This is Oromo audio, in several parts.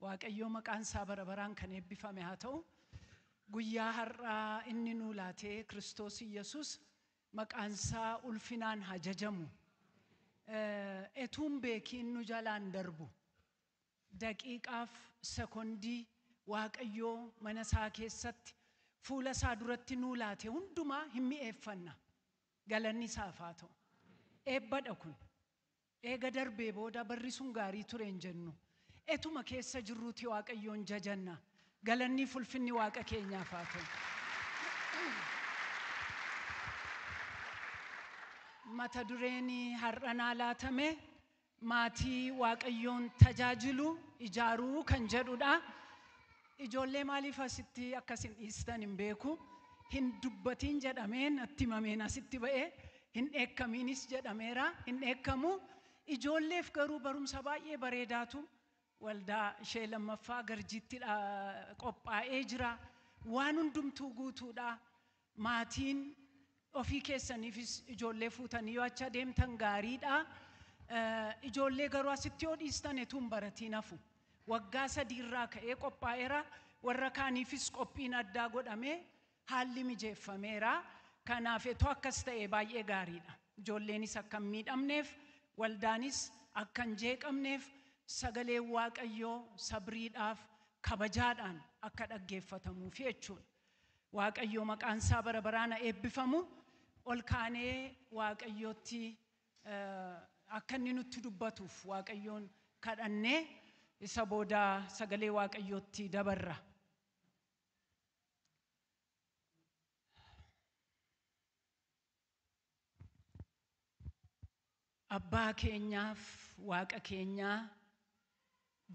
Waaqayyoo maqaan isaa bara baraan kan eebbifame haa ta'u. Guyyaa har'aa inni nuu laatee Kiristoos Iyyasuus maqaan isaa ulfinaan haa jajamu. Etuun beekiin nu jalaan darbu. Daqiiqaaf sekondii Waaqayyoo mana isaa keessatti fuula isaa duratti nuu laate hundumaa hin mi'eeffanna. Galanni isaaf haa ta'u. Eebbadha kun. Eega darbee booda barri sun gaarii ture hin jennu. Etuma keessa jirruuti Waaqayyoon jajanna. Galanni fulfinni Waaqa keenyaaf haa ta'u. Mata dureen har'a naa laatame maatii Waaqayyoon tajaajilu ijaaruu kan jedhudha. Ijoollee maaliif asitti akkas hin dhiistan hin beeku. Hin dubbatiin jedhameen natti himameen asitti ba'e. Hin dheekkamiinis jedhameera. Hin dheekkamu. Ijoolleef garuu barumsa baay'ee bareedaatu waldaa ishee lammaffaa garjiitti qophaa'ee jira. Waan hundumtuu guutuudha. Maatiin ofii keessaniifis ijoollee fuutanii yoo achi adeemtan gaariidha. Ijoollee garuu asitti yoo dhiistan etuu hin baratiin hafu. Waggaa 3 irraa ka'ee qophaa'eera. Warra kaaniifis qophiin addaa godhamee haalli mijeeffameera. Kanaaf etoo akkas ta'e baay'ee gaariidha. Ijoolleenis akka hin miidhamneef, waldaanis akka hin jeeqamneef, sagaleen Waaqayyoo sabriidhaaf kabajaadhaan akka dhaggeeffatamuuf jechuudha. Waaqayyoo maqaan isaa bara baraan haa eebbifamu. Ol kaanee Waaqayyootti akka inni nutti dubbatuuf Waaqayyoon kadhannee isa booda sagalee Waaqayyootti dabarra. Abbaa keenyaaf Waaqa keenyaa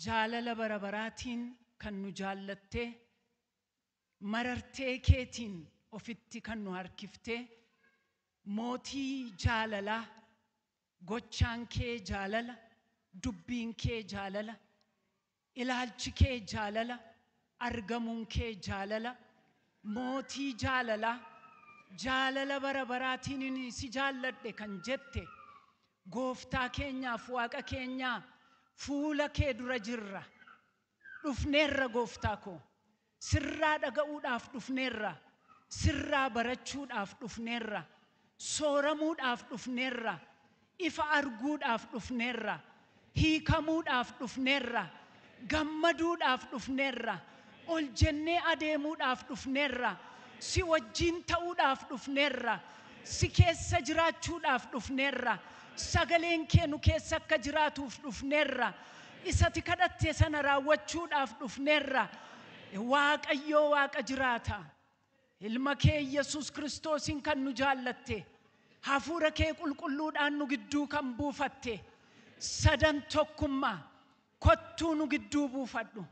jaalala bara baraatiin kan nu jaallattee marartee keetiin ofitti kan nu harkiftee mootii jaalalaa gochaan kee jaalala dubbiin kee jaalala ilaalchi kee jaalala argamuun kee jaalala mootii jaalalaa jaalala bara baraatiin si jaalladhe kan jette gooftaa keenyaaf Waaqa keenyaa fuula kee dura jirra. Dhufneerra gooftaa koo. Sirraa dhaga'uudhaaf dhufneerra. Sirraa barachuudhaaf dhufneerra. Sooramuudhaaf dhufneerra. Ifa arguudhaaf dhufneerra. Hiikamuudhaaf dhufneerra. Gammaduudhaaf dhufneerra. Ol jennee adeemuudhaaf dhufneerra. Si wajjin ta'uudhaaf dhufneerra. Si keessa jiraachuudhaaf dhufneerra. Sagaleen kee nu keessa akka jiraatuuf dhufneerra. Isati kadhatte sana raawwachuudhaaf dhufneerra. Waaqayyoo Waaqa jiraata. Ilma kee Yesuus Kiristoosiin kan nu jaallatte, hafuura kee qulqulluudhaan nu gidduu kan buufatte, sadan tokkummaa kottuu nu gidduu buufadhu.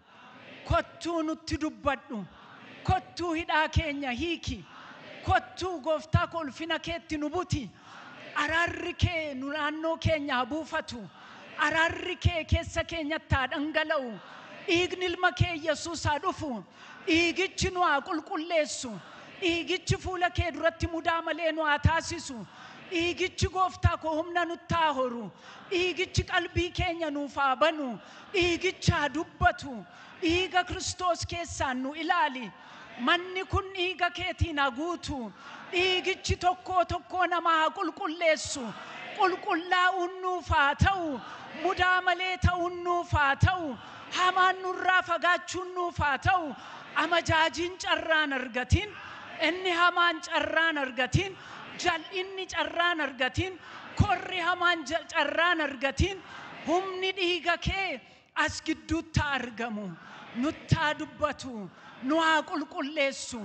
Kottuu nutti dubbadhu. Kottuu hidhaa keenya hiiki. Kottuu gooftaa koo ulfina keetti nu buti. Araarri kee nu naannoo keenya haa buufatu. Araarri kee keessa keenyatti haa dhangala'u. Dhiigni ilma kee Yesuus haa dhufu. Dhiigichi nu haa qulqulleessu. Dhiigichi fuula kee duratti mudaa malee nu haa taasisu. Dhiigichi gooftaa koo humna nutti haa horu. Dhiigichi qalbii keenya nuuf haa banu. Dhiigichi haa dubbatu. Dhiiga Kiristoos keessaan nu ilaali. Manni kun dhiiga keetiin haa guutu. Dhiigichi tokkoo tokkoo namaa haa qulqulleessu. Qulqullaa'uun nuuf haa ta'u. Mudaa malee ta'uun nuuf haa ta'u. Hamaan nurraa fagaachuun nuuf haa ta'u. Amajaajiin carraan argatiin. Inni hamaan carraan argatiin. Jal'inni carraan argatiin. Korri hamaan carraan argatiin. Humni dhiiga kee as gidduutti haa argamu. Nutti haa dubbatu. Nu haa qulqulleessu.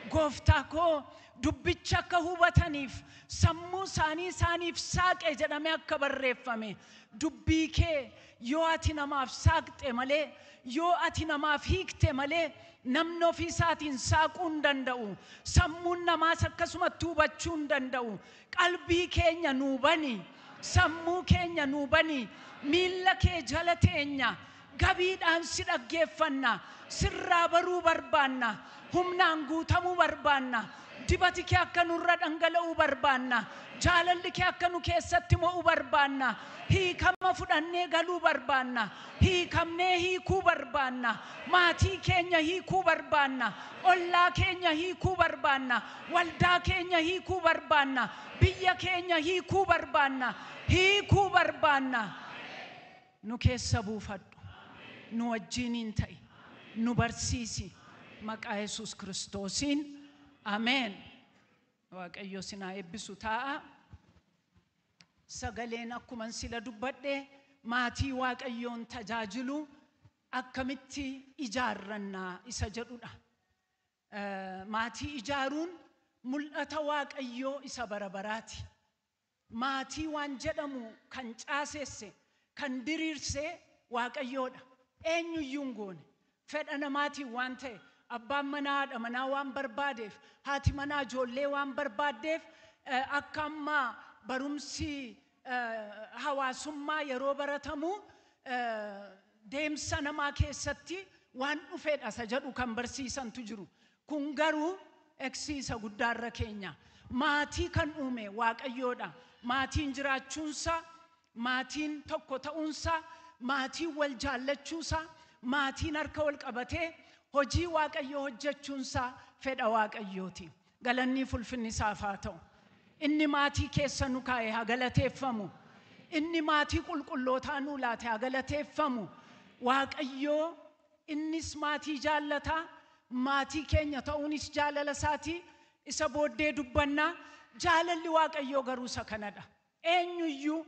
Gooftaa koo dubbicha akka hubataniif sammuu isaanii isaaniif saaqe jedhamee akka barreeffame dubbii kee yoo ati namaaf saaqxe malee yoo ati namaaf hiikte malee namni ofii isaatiin saaquu hin danda'u. Sammuun namaas akkasumatti hubachuu hin danda'u. Qalbii keenya nuu bani. Sammuu keenya nuu bani. Miilla kee jala teenya. Gabiidhaan si dhaggeeffanna. Sirraa baruu barbaanna. Humnaan guutamuu barbaanna. Dibati kee akka nurra dhangala'uu barbaanna. Jaalalli kee akka nu keessatti mo'uu barbaanna. Hiikama fudhannee galuu barbaanna. Hiikamnee hiikuu barbaanna. Maatii keenya hiikuu barbaanna. Ollaa keenya hiikuu barbaanna. Waldaa keenya hiikuu barbaanna. Biyya keenya hiikuu barbaanna. Hiikuu barbaanna. Nu keessa buufadhu. Nu wajjiniin ta'i. Nu barsiisi. Maqaa Yesuus Kiristoosiin. Ameen. Waaqayyo sinaa eebbisu taa'a. Sagaleen akkuma sila dubbadhe maatii Waaqayyoon tajaajilu akkamitti ijaarrannaa isa jedhudha. Maatii ijaaruun mul'ata Waaqayyoo isa bara baraati. Maatii waan jedhamu kan caasesse, kan diriirse Waaqayyoodha. Eenyuyyuu hin goone. Fedha namaatiin waan ta'e, abbaan manaa haadha manaa waan barbaadeef, haati manaa ijoollee waan barbaaddeef, akka amma barumsi hawaasummaa yeroo baratamu deemsa namaa keessatti waan dhufeedha isa jedhu kan barsiisantu jiru. Kun garuu eksiisa guddaarra keenya. Maatii kan uume Waaqayyoodha. Maatiin jiraachuunsa, maatiin tokko ta'uunsa, maatiin wal jaallachuunsa, maatiin harka wal qabatee hojii Waaqayyoo hojjechuunsa fedha Waaqayyooti. Galanni fulfinni isaaf haa ta'u. Inni maatii keessa nu kaa'e haa galateeffamu. Inni maatii qulqullootaa nu laate haa galateeffamu. Waaqayyoo innis maatii jaallataa, maatii keenya ta'uunis jaalala isaatii. Isa booddee dubbannaa. Jaalalli Waaqayyoo garuu isa kanadha. Eenyuyyuu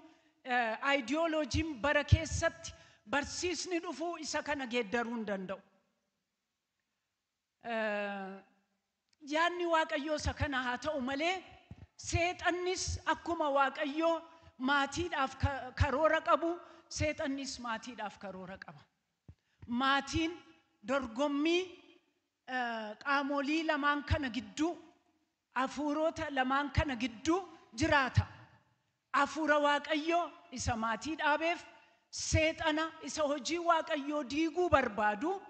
aayidiyooloojiin bara keessatti barsiisni dhufuu isa kana geeddaruu hin danda'u. Yaadni Waaqayyoo isa kana haa ta'u malee, seexannis akkuma Waaqayyoo maatiidhaaf karoora qabu, seexannis maatiidhaaf karoora qaba. Maatiin dorgommii qaamolii lamaan kana gidduu, hafuurota lamaan kana gidduu jiraata. Hafuura Waaqayyoo isa maatii dhaabeef, seexana isa hojii Waaqayyoo diiguu barbaadu,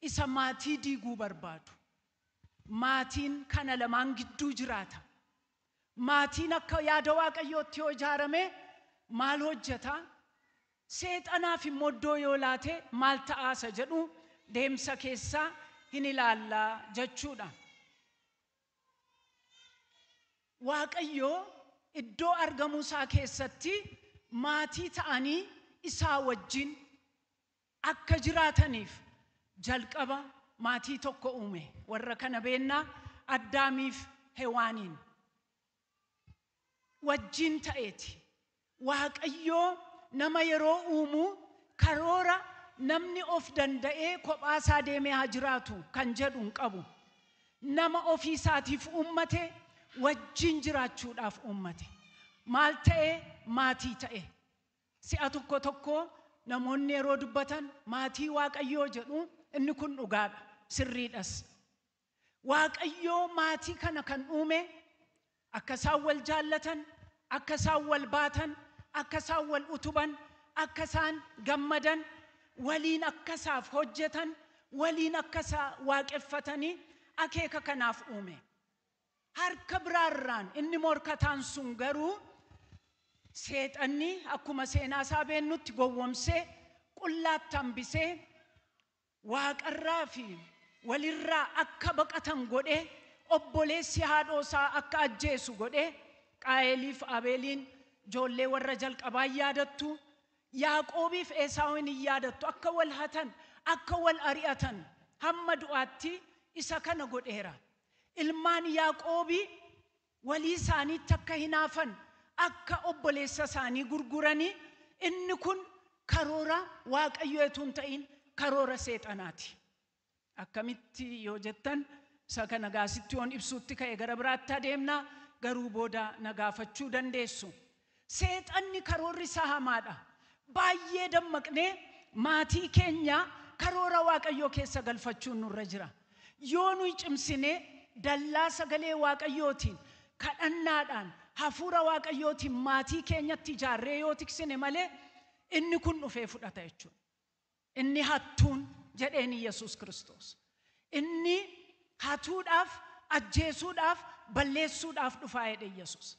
isa maatii diiguu barbaadu. Maatiin kana lamaan gidduu jiraata. Maatiin akka yaada Waaqayyootti yoo ijaarame maal hojjeta? Seexanaaf immoo iddoo yoo laate maal ta'aasa jedhu deemsa keessaa hin ilaallaa jechuudha. Waaqayyoo iddoo argamuu isaa keessatti maatii ta'anii isaa wajjin akka jiraataniif jalqaba maatii tokko uume. Warra kana beennaa, Addaamiif Hewaaniin wajjin ta'eeti. Waaqayyoo nama yeroo uumu karoora namni of danda'ee kophaa isaa deemee haa jiraatu kan jedhu hin qabu. Nama ofii isaatiif uummate wajjin jiraachuudhaaf uummate. Maal ta'e? Maatii ta'e. Si'a tokko tokko namoonni yeroo dubbatan maatii Waaqayyoo jedhu. Inni kun dhugaadha, sirriidhas. Waaqayyoo maatii kana kan uume akka isaan wal jaallatan, akka isaan wal baatan, akka isaan wal utuban, akka isaan gammadan, waliin akka isaaf hojjetan, waliin akka isaa waaqeffatanii akeeka kanaaf uume. Harka biraarraan inni morkataan sun garuu seexanni akkuma seenaa isaa beennutti gowwomsee, qullaatti hambisee, waaqarraa fi walirraa akka baqatan godhee, obboleessi haadhoo isaa akka ajjeesu godhee, Qaayeliif Abeeliin ijoollee warra jalqabaa yaadattu, Yaaqoobiif Esaawin hin yaadattu, akka wal hatan, akka wal ari'atan hamma du'aatti isa kana godheera. Ilmaan Yaaqoobii walii isaaniitti akka hinaafan, akka obboleessa isaanii gurguranii, inni kun karoora Waaqayyo utuu hin ta'in karoora seexanaati. Akkamitti yoo jettan, isa kana gaasitti yoon ibsuutti ka'e gara biraatti adeemna, garuu booda na gaafachuu dandeessu. Seexanni karoorri isaa hamaadha. Baay'ee dammaqnee maatii keenya karoora Waaqayyoo keessa galfachuun nurra jira. Yoo nuyi cimsinee dallaa sagalee Waaqayyootiin, kadhannaadhaan, hafuura Waaqayyootiin maatii keenyatti ijaarree yoo tiksine malee, inni kun dhufee fudhata jechuudha. Inni hattuun jedheen Yesuus Kiristoos. Inni hatuudhaaf, ajjeesuudhaaf, balleessuudhaaf dhufaa jedhe Yesuus.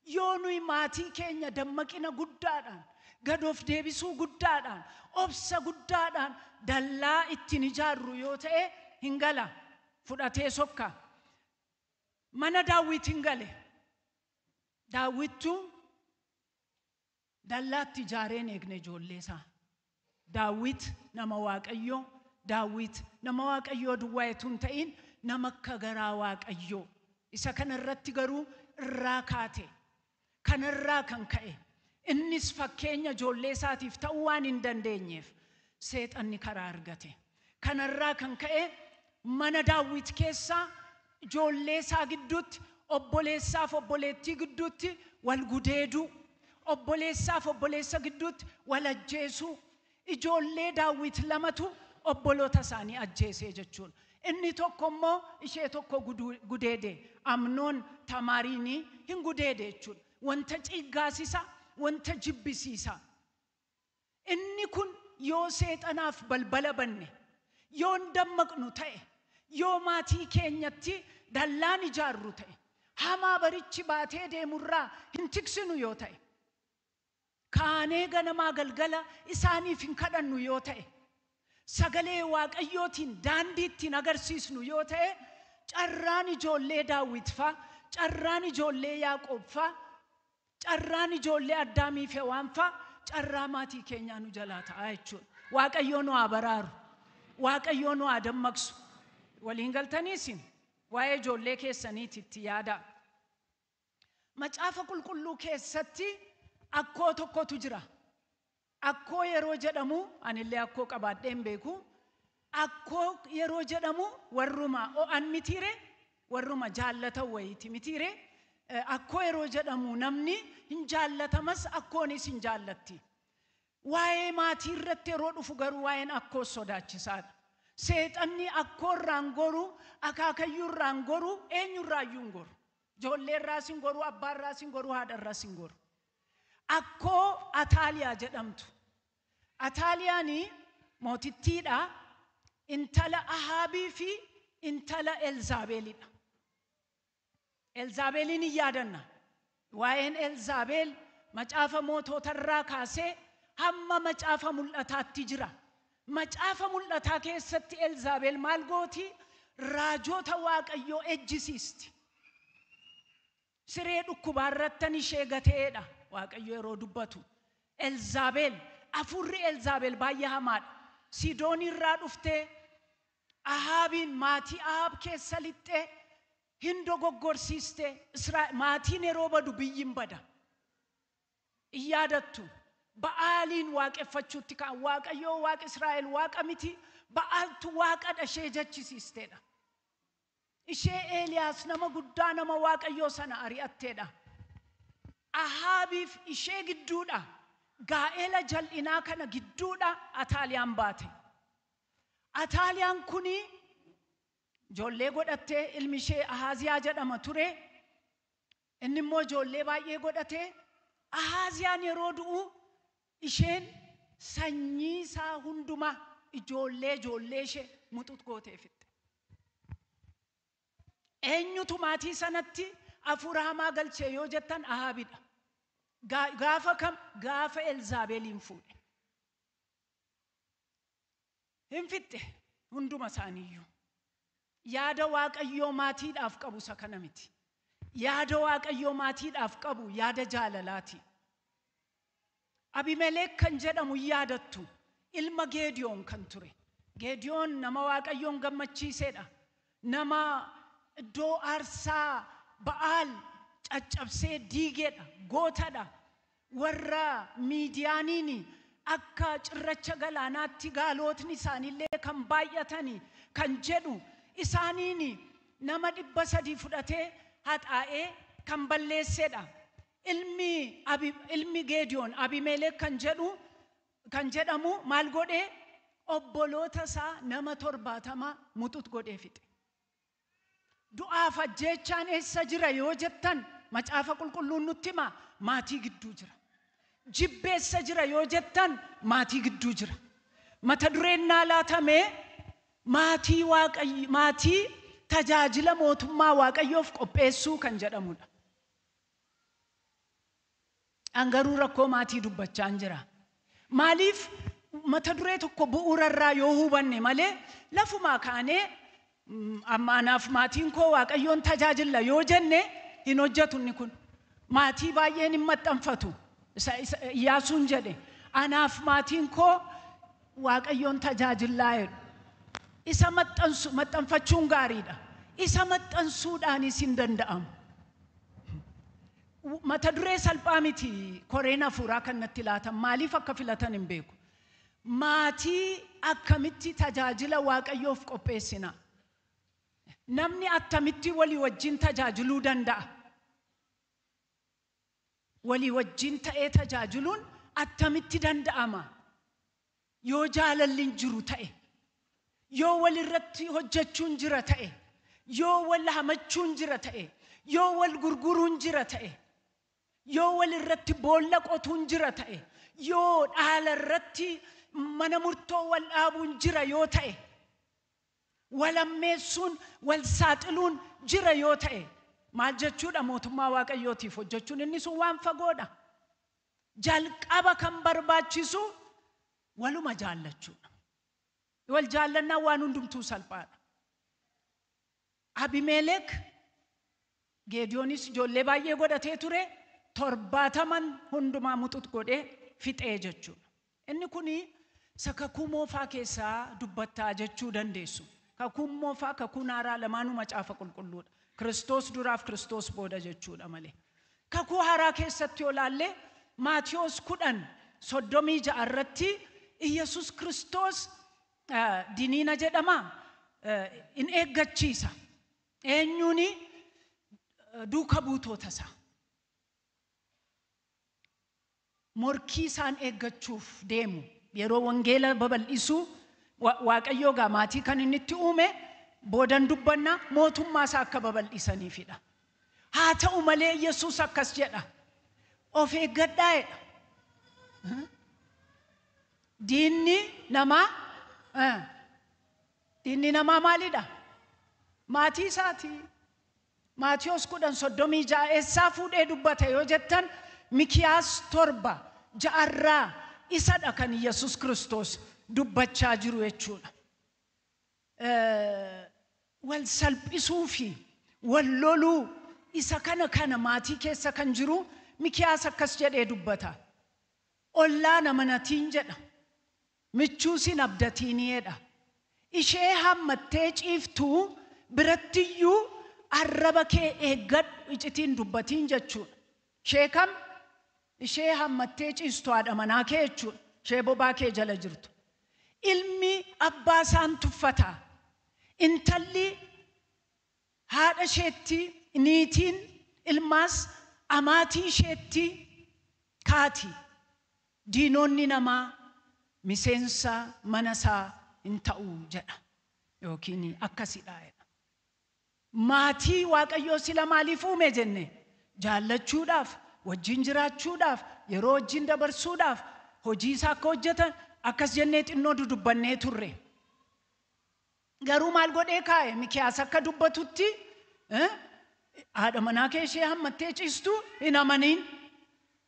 Yoo nuyi maatii keenya dammaqina guddaadhaan, gad of deebisuu guddaadhaan, obsa guddaadhaan dallaa ittiin ijaarru yoo ta'e hin gala. Fudhatee sokka. Mana Daawit hin gale. Daawittu dallaatti ijaareen eegne ijoollee isaa. Daawit nama Waaqayyoo, Daawit nama Waaqayyoo duwwaa utuu hin ta'in nama akka garaa Waaqayyoo. Isa kanarratti garuu irraa kaate. Kanarraa kan ka'e. Innis fakkeenya ijoollee isaatiif ta'uu waan hin dandeenyeef seexanni karaa argate. Kanarraa kan ka'e mana Daawit keessaa ijoollee isaa gidduutti, obboleessaaf obboleettii gidduutti wal gudeeduu, obboleessaaf obboleessa gidduutti wal ajjeesuu, ijoollee Daawit lamatu obboloota isaanii ajjeesee jechuudha. Inni tokko immoo ishee tokko gudeede. Amnoon Tamaariinii hin gudeede jechuudha. Wanta ciiggaasisa, wanta jibbisiisa. Inni kun yoo seexanaaf balbala banne, yoo hin dammaqnu ta'e, yoo maatii keenyatti dallaan ijaarru ta'e, hamaa barichi baatee deemurraa hin tiksinu yoo ta'e, kaanee ganamaa galgala isaaniif hin kadhannu yoo ta'e, sagalee Waaqayyootiin daandii ittiin agarsiisnu yoo ta'e, carraan ijoollee Daawit fa'a, carraan ijoollee Yaaqoob fa'a, carraan ijoollee Addaamii fi Hewaan fa'a, carraa maatii keenyaa nu jalaa ta'a jechuudha. Waaqayyoo nu haa baraaru. Waaqayyoo nu haa dammaqsu. Waliin galtaniis waa'ee ijoollee keessaniiti itti yaada. Macaafa qulqulluu keessatti akkoo tokkotu jira. Akkoo yeroo jedhamu, anillee akkoo qabaadhee hin beeku. Akkoo yeroo jedhamu warruma o'an mitiire, warruma jaallatan wayiiti mitiire. Akkoo yeroo jedhamu namni hin jaallatamas, akkoonis hin jaallatti. Waa'ee maatii irratti yeroo dhufu garuu waa'een akkoo sodaachisaadha. Seexanni akkoo irraan goru, akaakayyuu irraan goru, eenyurraayyuu hin goru. Ijoollee irraas hin goru, abbaa irraas hin goru, haadha irraas hin goru. Akkoo Ataaliyaa jedhamtu. Ataaliyaan mootittiidha. Intala Ahaabii fi intala Elzaabeelidha. Elzaabeeliin hin yaadanna. Waa'een Elzaabeel macaafa moototarraa kaasee hamma macaafa mul'ataatti jira. Macaafa mul'ataa keessatti Elzaabeel maal gooti? Raajota Waaqayyoo ejjisiisti. Siree dhukkubaa irrattan ishee gateedha Waaqayyo yeroo dubbatu. Elzaabeel, afurri Elzaabeel baay'ee hamaadha. Sidoon irraa dhuftee Ahaabiin maatii Ahaab keessa lixxee hin dogoggorsiiste. Maatiin yeroo badu biyyi hin bada. In yaadattu. Ba'aaliin waaqeffachuutti ka'an. Waaqayyoo Waaqa Israa'el Waaqa miti, Ba'aaltu Waaqadha ishee jechisiisteedha. Ishee Eeliyaas nama guddaa nama Waaqayyoo sana ari'atteedha. Ahaabiif ishee gidduudha. Gaa'ela jal'inaa kana gidduudha Ataaliyaan baate. Ataaliyaan kuni ijoollee godhattee, ilmi ishee Ahaaziyaa jedhama ture. Inni immoo ijoollee baay'ee godhatee, Ahaaziyaan yeroo du'u isheen sanyii isaa hundumaa ijoollee ijoollee ishee muxut gootee fixxe. Eenyutu maatii sanatti hafuura hamaa galchee yoo jettan Ahaabidha. Gaafa kam? Gaafa Elzaabeeliin fuudhe. Hin fixxe hunduma isaaniiyyuu. Yaada Waaqayyoo maatiidhaaf qabu isa kana miti. Yaada Waaqayyoo maatiidhaaf qabu yaada jaalalaati. Abimelek kan jedhamu yaadattu, ilma Geediyoon kan ture. Geediyoon nama Waaqayyoon gammachiisedha. Nama iddoo aarsaa Ba'aal caccabsee diigedha. Gootadha. Warra Miidiyaaniin akka cirracha galaanaatti gaalootni isaaniillee kan baay'atani kan jedhu isaaniin nama 300 fudhatee haxaa'ee kan balleessedha. Ilmi Geediyoon Abimelek kan jedhu kan jedhamu maal godhee? Obboloota isaa nama 70 muxut godhee fixe. Du'aaf ajjeechaan eessa jira yoo jettan macaafa qulqulluun nutti hima, maatii gidduu jira. Jibbeessa jira yoo jettan maatii gidduu jira. Mata dureen naa laatame maatii Waaqayyo, maatii tajaajila mootummaa Waaqayyoof qopheessuu kan jedhamudha. An garuu rakkoo maatii dubbachaa jira. Maaliif mata duree tokko bu'uurarraa yoo hubanne malee lafumaa kaanee amma anaaf maatiin koo Waaqayyoon tajaajilla yoo jenne hin hojjetu inni kun. Maatii baay'een hin maxxanfatu. Isa Iyyaasuun jedhe, anaaf maatiin koo Waaqayyoon tajaajillaa jedhu. Isa maxxanfachuun gaariidha. Isa maxxansuudhaanis hin danda'amu. Mata duree salphaa miti koreen hafuuraa kan natti laatan, maaliif akka filatan hin beeku. Maatii akkamitti tajaajila Waaqayyoof qopheessina? Namni attamitti walii wajjin tajaajiluu danda'a? Walii wajjin ta'ee tajaajiluun attamitti danda'ama? Yoo jaalalli hin jiru ta'e, yoo walirratti hojjechuun jira ta'e, yoo wal hamachuun jira ta'e, yoo wal gurguruun jira ta'e, yoo walirratti boolla qotuun jira ta'e, yoo dhaala irratti mana murtoo wal dhaabuun jira yoo ta'e, walammeessuun wal saaxiluun jira yoo ta'e, maal jechuudha mootummaa Waaqayyootiif hojjechuun inni sun waan fagoodha. Jalqaba kan barbaachisu waluma jaallachuudha. Wal jaallannaa waan hundumtuu salphaadha. Abimeelek Geediyoonis ijoollee baay'ee godhatee ture, 70 hundumaa muxut godhee fixee jechuudha. Inni kuni isa kakuu moofaa keessaa dubbattaa jechuu dandeessu. Kakuun moofaa, kakuun haaraa lamaanuu macaafa qulqulluudha. Kiristoos duraaf Kiristoos booda jechuudha malee. Kakuu haaraa keessatti yoo laalle Maatiyoos 10:36 irratti Iyyasuus Kiristoos diniina jedhama, in eeggachiisa. Eenyuuni? Duuka buutota isaa. Morkii isaan eeggachuuf deemu. Yeroo wangeela babal'isuu Waaqayyoo gaa maatii kan inni itti uume boodan dubbanna, mootummaa isaa akka babal'isaniifidha. Haa ta'u malee Yesuus akkas jedha. Of eeggadhaa jedha. Diinni namaa diinni namaa maalidha? Maatii isaati. Maatiyoos 10:36 eessaa fuudhee dubbata yoo jettan Mikiyaas 7:6 isadha kan Yesuus Kiristoos dubbachaa jiru jechuudha. Wal salphisuu fi wal loluu isa kana maatii keessa kan jiru Mikiyaas akkas jedhee dubbata. Ollaa namanatiin jedha. Michuu sin abdatiinii jedha. Ishee hammattee ciiftuu birattiyyuu arraba kee eeggadhu, icitiin dubbatiin jechuudha. Ishee kam? Ishee hammattee ciistu haadha manaa kee jechuudha. Ishee bobaa kee jala jirtu. Ilmi abbaa isaan tuffata. Intalli haadha isheetti, niitiin ilmaas amaatii isheetti kaati. Diinonni namaa miseensa mana isaa hin ta'u jedha. Yookiin akkasidha jedha. Maatii Waaqayyoo sila maaliif uume jenne? Jaallachuudhaaf, wajjin jiraachuudhaaf, yeroo wajjin dabarsuudhaaf, hojii isaa akka hojjetan akkas jennee xinnoo dudubbannee turre. Garuu maal godhee kaa'e? Mikiyaas akka dubbatutti haadha manaa kee ishee hammattee ciistu hin amaniin.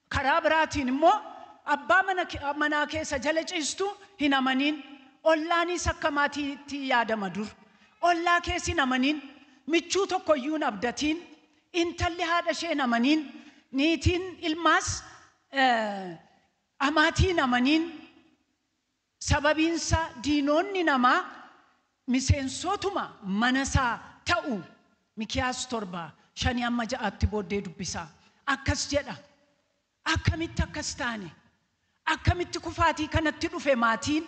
Karaa biraatiin immoo abbaa manaa keessa jala ciistu hin amaniin. Ollaanis akka maatiitti yaadama dur. Ollaa keessa hin amaniin. Michuu tokkoyyuu hin abdatiin. Intalli haadha ishee hin amaniin. Niitiin ilmaas amaatii hin amaniin. Sababiinsa diinonni namaa miseensotuma mana isaa ta'u. Mikiyaas 7:5 amma 6tti booddee dubbisaa. Akkas jedha. Akkamitti akkas taane? Akkamitti kufaatii kanatti dhufe maatiin?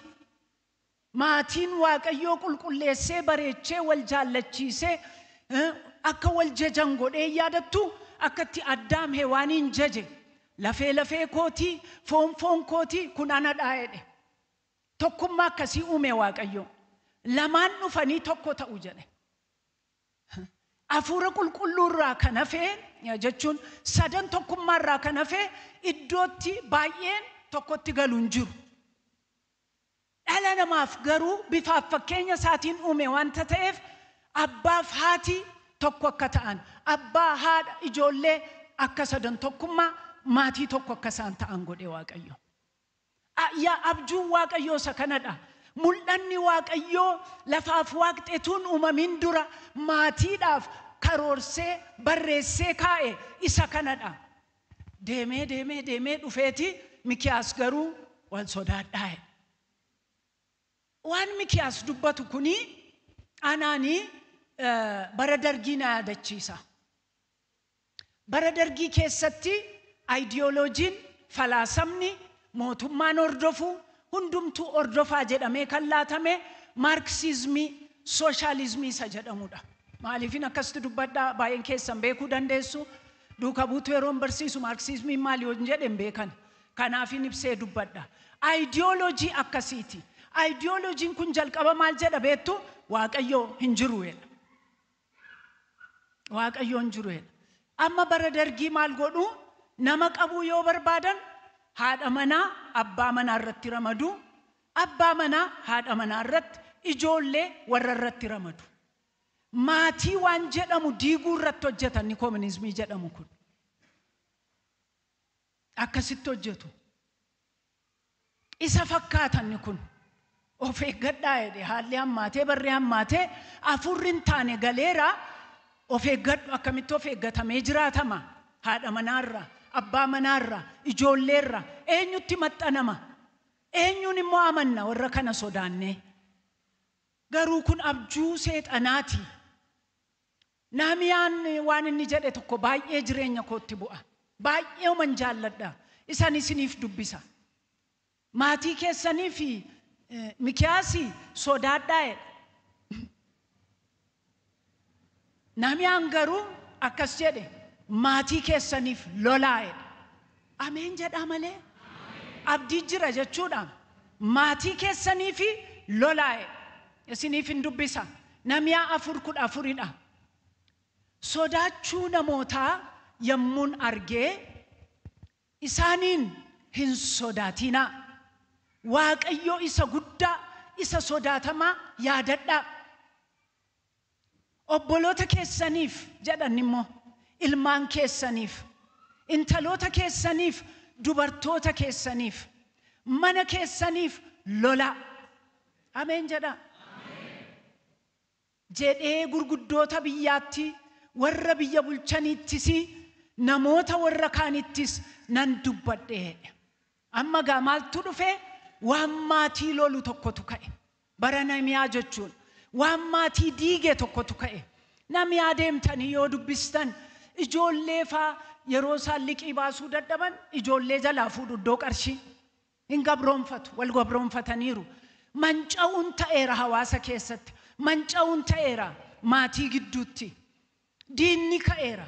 Maatiin Waaqayyoo qulqulleessee bareechee wal jaallachiisee akka wal jajan godhee yaadattu, akkatti Addaam Hewaaniin jaje. Lafee lafee kootii, foon foon kootii, kun anadhaa jedhe. Tokkummaa akkasii uume Waaqayyo. Lamaan dhufanii tokko ta'u jedhe. Hafuura qulqulluurraa kan hafee jechuun sadan tokkummaarraa kan hafee iddootti baay'een tokkotti galu hin jiru. Dhala namaaf garuu bifaaf fakkeenya isaatiin uume wanta ta'eef abbaaf haati tokko akka ta'an, abbaa haadha ijoollee akka sadan tokkummaa maatii tokko akka isaan ta'an godhe Waaqayyo. Yaa abjuun Waaqayyoo isa kanadha. Mul'anni Waaqayyoo lafaaf waaqxetuun uumamin dura maatiidhaaf karoorsee barreessee kaa'e isa kanadha. Deemee deemee deemee dhufeeti Mikiyaas garuu wal sodaadhaa. Waan Mikiyaas dubbatu kuni anaanii bara dargii na yaadachiisa. Bara dargii keessatti ayidiyooloojiin falaasamni mootummaan hordofu hundumtuu hordofaa jedhamee kan laatame maarksizmii sooshaalizmii isa jedhamudha. Maaliifin akkasitti dubbadhaa baay'een keessan beekuu dandeessu. Duuka buutuu yeroon barsiisu maarksizmiin maali yoo jedhe hin beekan. Kanaafin ibsee dubbadha. Ayidiyooloojii akkasiiti. Ayidiyooloojiin kun jalqaba maal jedha beektu? Waaqayyoo hin jiru jedha. Waaqayyoo hin jiru jedha. Amma bara dargii maal godhu? Nama qabuu yoo barbaadan haadha manaa abbaa manaa irratti ramadu, abbaa manaa haadha manaa irratti, ijoollee warra irratti ramadu. Maatii waan jedhamu diiguu irratti hojjetan ni koominizmii jedhamu kun. Akkasitti hojjetu. Isa fakkaatan kun of eeggadhaa jedhe haalli hammaatee barri hammaatee afurri hin taane galeera of eeggadhu akkamitti of eeggatamee jiraatama haadha manaarra abbaa manaarra ijoolleerra eenyutti maxxanama eenyuun immoo amanna warra kana sodaannee garuu kun abjuu seexanaati. Nahimiyaan waan inni jedhe tokko baay'ee jireenya kootti bu'a. Baay'ee uman jaalladha. Isan isiniif dubbisa. Maatii keessanii fi Mikiyaasi sodaadhaa jedha. Nahimiyaan garuu akkas jedhe maatii keessaniif lolaa jedha. Ameen jedhaa malee. Abdii jira jechuudha. Maatii keessanii fi lolaa jedha. Isiniif hin dubbisa. Nahimiyaa 4:14dha. Sodaachuu namootaa yommuun argee isaaniin hin sodaatinaa. Waaqayyo isa guddaa isa sodaatamaa yaadadhaa. Obboloota keessaniif jedhan immoo ilmaan keessaniif, intaloota keessaniif, dubartoota keessaniif, mana keessaniif lolaa. Ameen jedhaa. Jedhee gurguddoota biyyaatti warra biyya bulchaniittis namoota warra kaanittis nan dubbadhe. Amma gaa maaltu dhufe? Waan maatii lolu tokkotu ka'e. Bara Nahimiyaa jechuun waan maatii diige tokkotu ka'e. Nahimiyaa deemtanii yoo dubbistan ijoollee faa yeroo isaan liqii baasuu dadhaban ijoollee jalaa fuudhu iddoo qarshii hin gabroonfatu, wal gabroonfataniiru. Manca'uun ta'eera hawaasa keessatti, manca'uun ta'eera maatii gidduutti. Diinni ka'eera.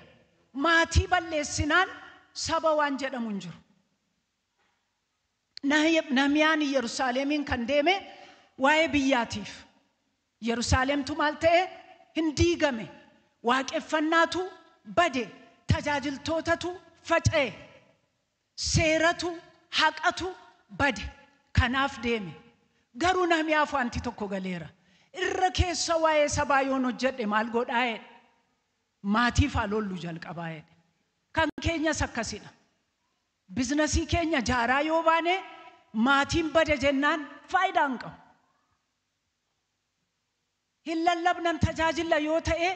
Maatii balleessinaan saba waan jedhamu hin jiru. Nahimiyaan Yerusaalemiin kan deeme waa'ee biyyaatiif. Yerusaalemtu maal ta'e? Hin diigame. Waaqeffannaatu bade. Tajaajiltootatu faca'e. Seeratu haqatu bade. Kanaaf deeme. Garuu Nahimiyaaf wanti tokko galeera. Irra keessa waa'ee sabaa yoon hojjedhe maal godhaa jedhe? Maatiif haa lollu jalqabaa jedhe. Kan keenyas akkasidha. Bizinasii keenya jaaraa yoo baane maatiin bade jennaan faayidaa hin qabu. Hin lallabnan tajaajila yoo ta'e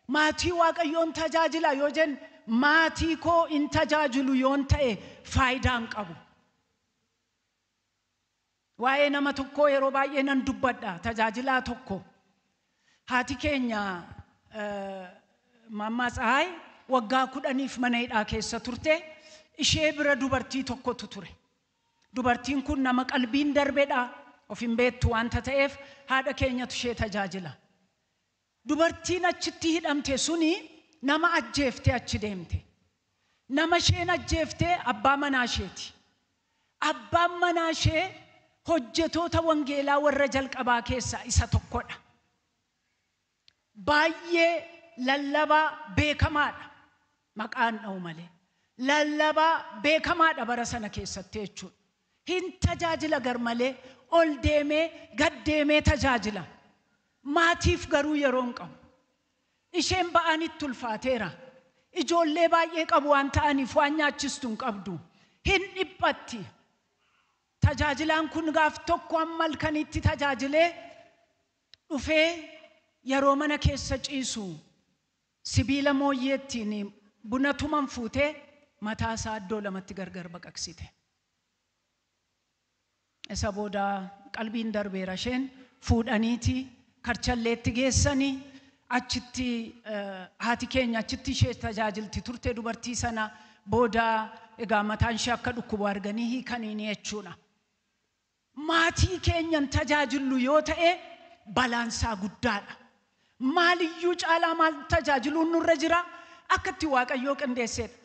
maatii Waaqayyoon tajaajila yoo jenne maatii koo hin tajaajilu yoon ta'e faayidaa hin qabu. Waa'ee nama tokkoo yeroo baay'ee nan dubbadha tajaajilaa tokko. Haati keenya Maammaa Tsahaay waggaa 10 mana hidhaa keessa turte. Ishee bira dubartii tokkotu ture. Dubartiin kun nama qalbiin darbedha. Of hin beektu wanta ta'eef haadha keenyatu ishee tajaajila. Dubartiin achitti hidhamte suni nama ajjeeftee achi deemte. Nama isheen ajjeeftee abbaa manaa isheeti. Abbaan manaa ishee hojjetoota wangeelaa warra jalqabaa keessaa isa tokkodha. Baay'ee lallabaa beekamaadha. Maqaan dha'u malee. Lallabaa beekamaadha bara sana keessatti jechuudha. Hin tajaajila gar malee Ol deemee gad deemee tajaajila. Maatiif garuu yeroo hin qabu. Isheen ba'anitti ulfaateera. Ijoollee baay'ee qabu waan ta'aniif waan nyaachistu hin qabdu. Hin dhiphatti. Tajaajilaan kun gaaf tokko amma halkanitti tajaajilee dhufee yeroo mana keessa ciisu sibiila mooyyeettiin buna tuman fuutee mataa isaa iddoo lamatti gargar baqaqsite. Isa booda qalbiin darbeera isheen fuudhaniiti karchalleetti geessanii achitti haati keenya achitti ishee tajaajilti turte dubartii sana booda egaa mataan ishee akka dhukkubu arganii hiikaniini jechuudha. Maatii keenyan tajaajillu yoo ta'e balaansaa guddaadha. Maaliyyuu caalaa maal tajaajiluun nurra jira? Akka itti Waaqayyoo qindeesseedha.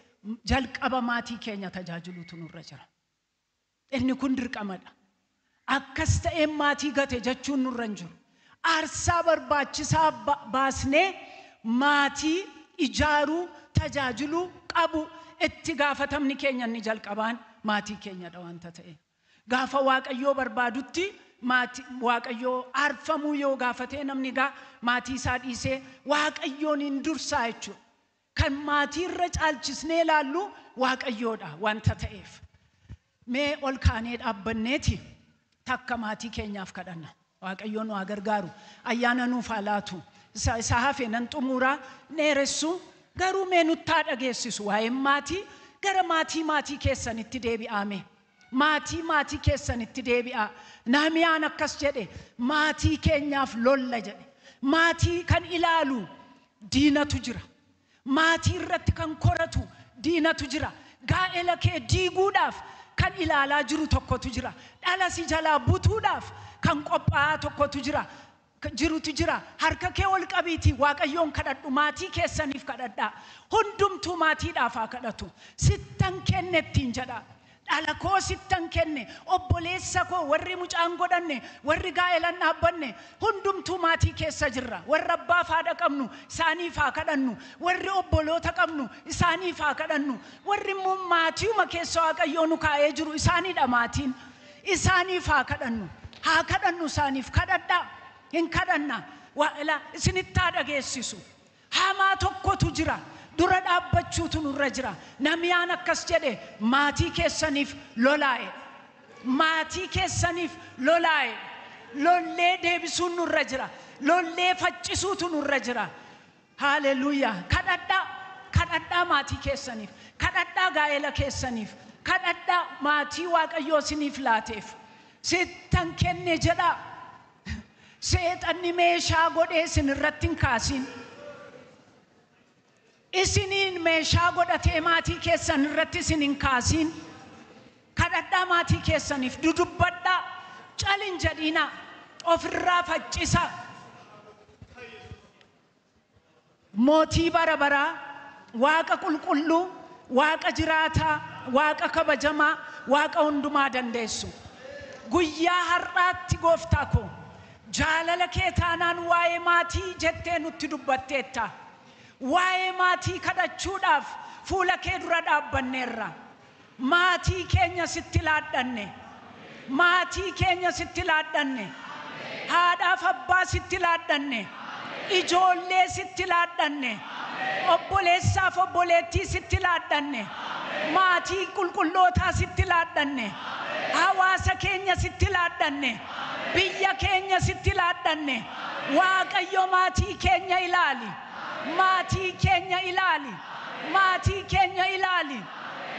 Jalqaba maatii keenya tajaajiluutu nurra jira. Inni kun dirqamadha. Akkas ta'een maatii gate jechuun nurra hin jiru. Aarsaa barbaachisaa baasnee maatii ijaaruu tajaajiluu qabu itti gaafatamni keenya inni jalqabaan maatii keenyadha wanta ta'e. Gaafa Waaqayyoo barbaadutti maatii Waaqayyoo aarfamuu yoo gaafatee namni gaa maatii isaa dhiisee Waaqayyoon hin dursaa jechuudha. Kan maatii irra caalchisnee ilaallu Waaqayyoodha wanta ta'eef. Mee ol kaanee dhaabbanneeti takka maatii keenyaaf kadhanna. Waaqayyoon nu haa gargaaru. Ayyaana nuuf haa laatu. Isa hafe nan xumuraa dheeressu garuu mee nutti haa dhageessisu waa'een maatii gara maatii maatii keessanitti deebi'aame. Maatii maatii keessanitti deebi'aa. Nahimiyaan akkas jedhe maatii keenyaaf lolla jedhe. Maatii kan ilaalu diinatu jira. Maatii irratti kan koratu diinatu jira. Gaa'ela kee diiguudhaaf kan ilaalaa jiru tokkotu jira. Dhala si jalaa butuudhaaf kan qophaa'aa tokkotu jira. Jirutu jira. Harka kee ol qabiitii Waaqayyoon kadhadhu. Maatii keessaniif kadhadhaa. Hundumtuu maatiidhaaf haa kadhatu. Sittan kenne ittiin jedha. Dhala koo sittan kenne, obboleessa koo warri mucaan godhanne, warri gaa'elan dhaabbanne, hundumtuu maatii keessa jirra. Warra abbaa fi haadha qabnu isaaniif haa kadhannu. Warri obboloota qabnu isaaniif haa kadhannu. Warri immoo maatiiuma keessa Waaqayyoo nu kaa'ee jiru isaaniidha maatiin. Isaaniif haa kadhannu. Haa kadhannu isaaniif kadhadhaa. Hin kadhanna. Isinitti haa dhageessisu. Hamaa tokkotu jira. Dura dhaabbachuutu nurra jira. Nahimiyaan akkas jedhe maatii keessaniif lolaa'e. Maatii keessaniif lolaa'e. Lollee deebisuun nurra jira. Lollee faccisuutu nurra jira. Haaleluyyaa. Kadhadhaa. Kadhadhaa maatii keessaniif. Kadhadhaa gaa'ela keessaniif. Kadhadhaa maatii Waaqayyoo isiniif laateef. Sittan kenne jedhaa. Seexanni meeshaa godhee isin irratti hin kaasin. Isiniin meeshaa godhatee maatii keessan irratti isin hin kaasin. Kadhadhaa maatii keessaniif dudubbadhaa. Calin jedhinaa. Ofirraa faccisaa. Mootii bara baraa, Waaqa qulqulluu, Waaqa jiraataa, Waaqa kabajamaa, Waaqa hundumaa dandeessu. Guyyaa har'aatti gooftaa koo jaalala kee taanaan waa'ee maatii jettee nutti dubbatteetta. Waa'ee maatii kadhachuudhaaf fuula kee dura dhaabbanneerra. Maatii keenya sitti laadhanne. Maatii keenya sitti laadhanne. Haadhaaf abbaa sitti laadhanne. Ijoollee sitti laadhanne. Obboleessaaf obboleettii sitti laadhanne. Maatii qulqullootaa sitti laadhanne. Hawaasa keenya sitti laadhanne. Biyya keenya sitti laadhanne. Waaqayyo maatii keenya ilaali. Maatii keenya ilaali. Maatii keenya ilaali.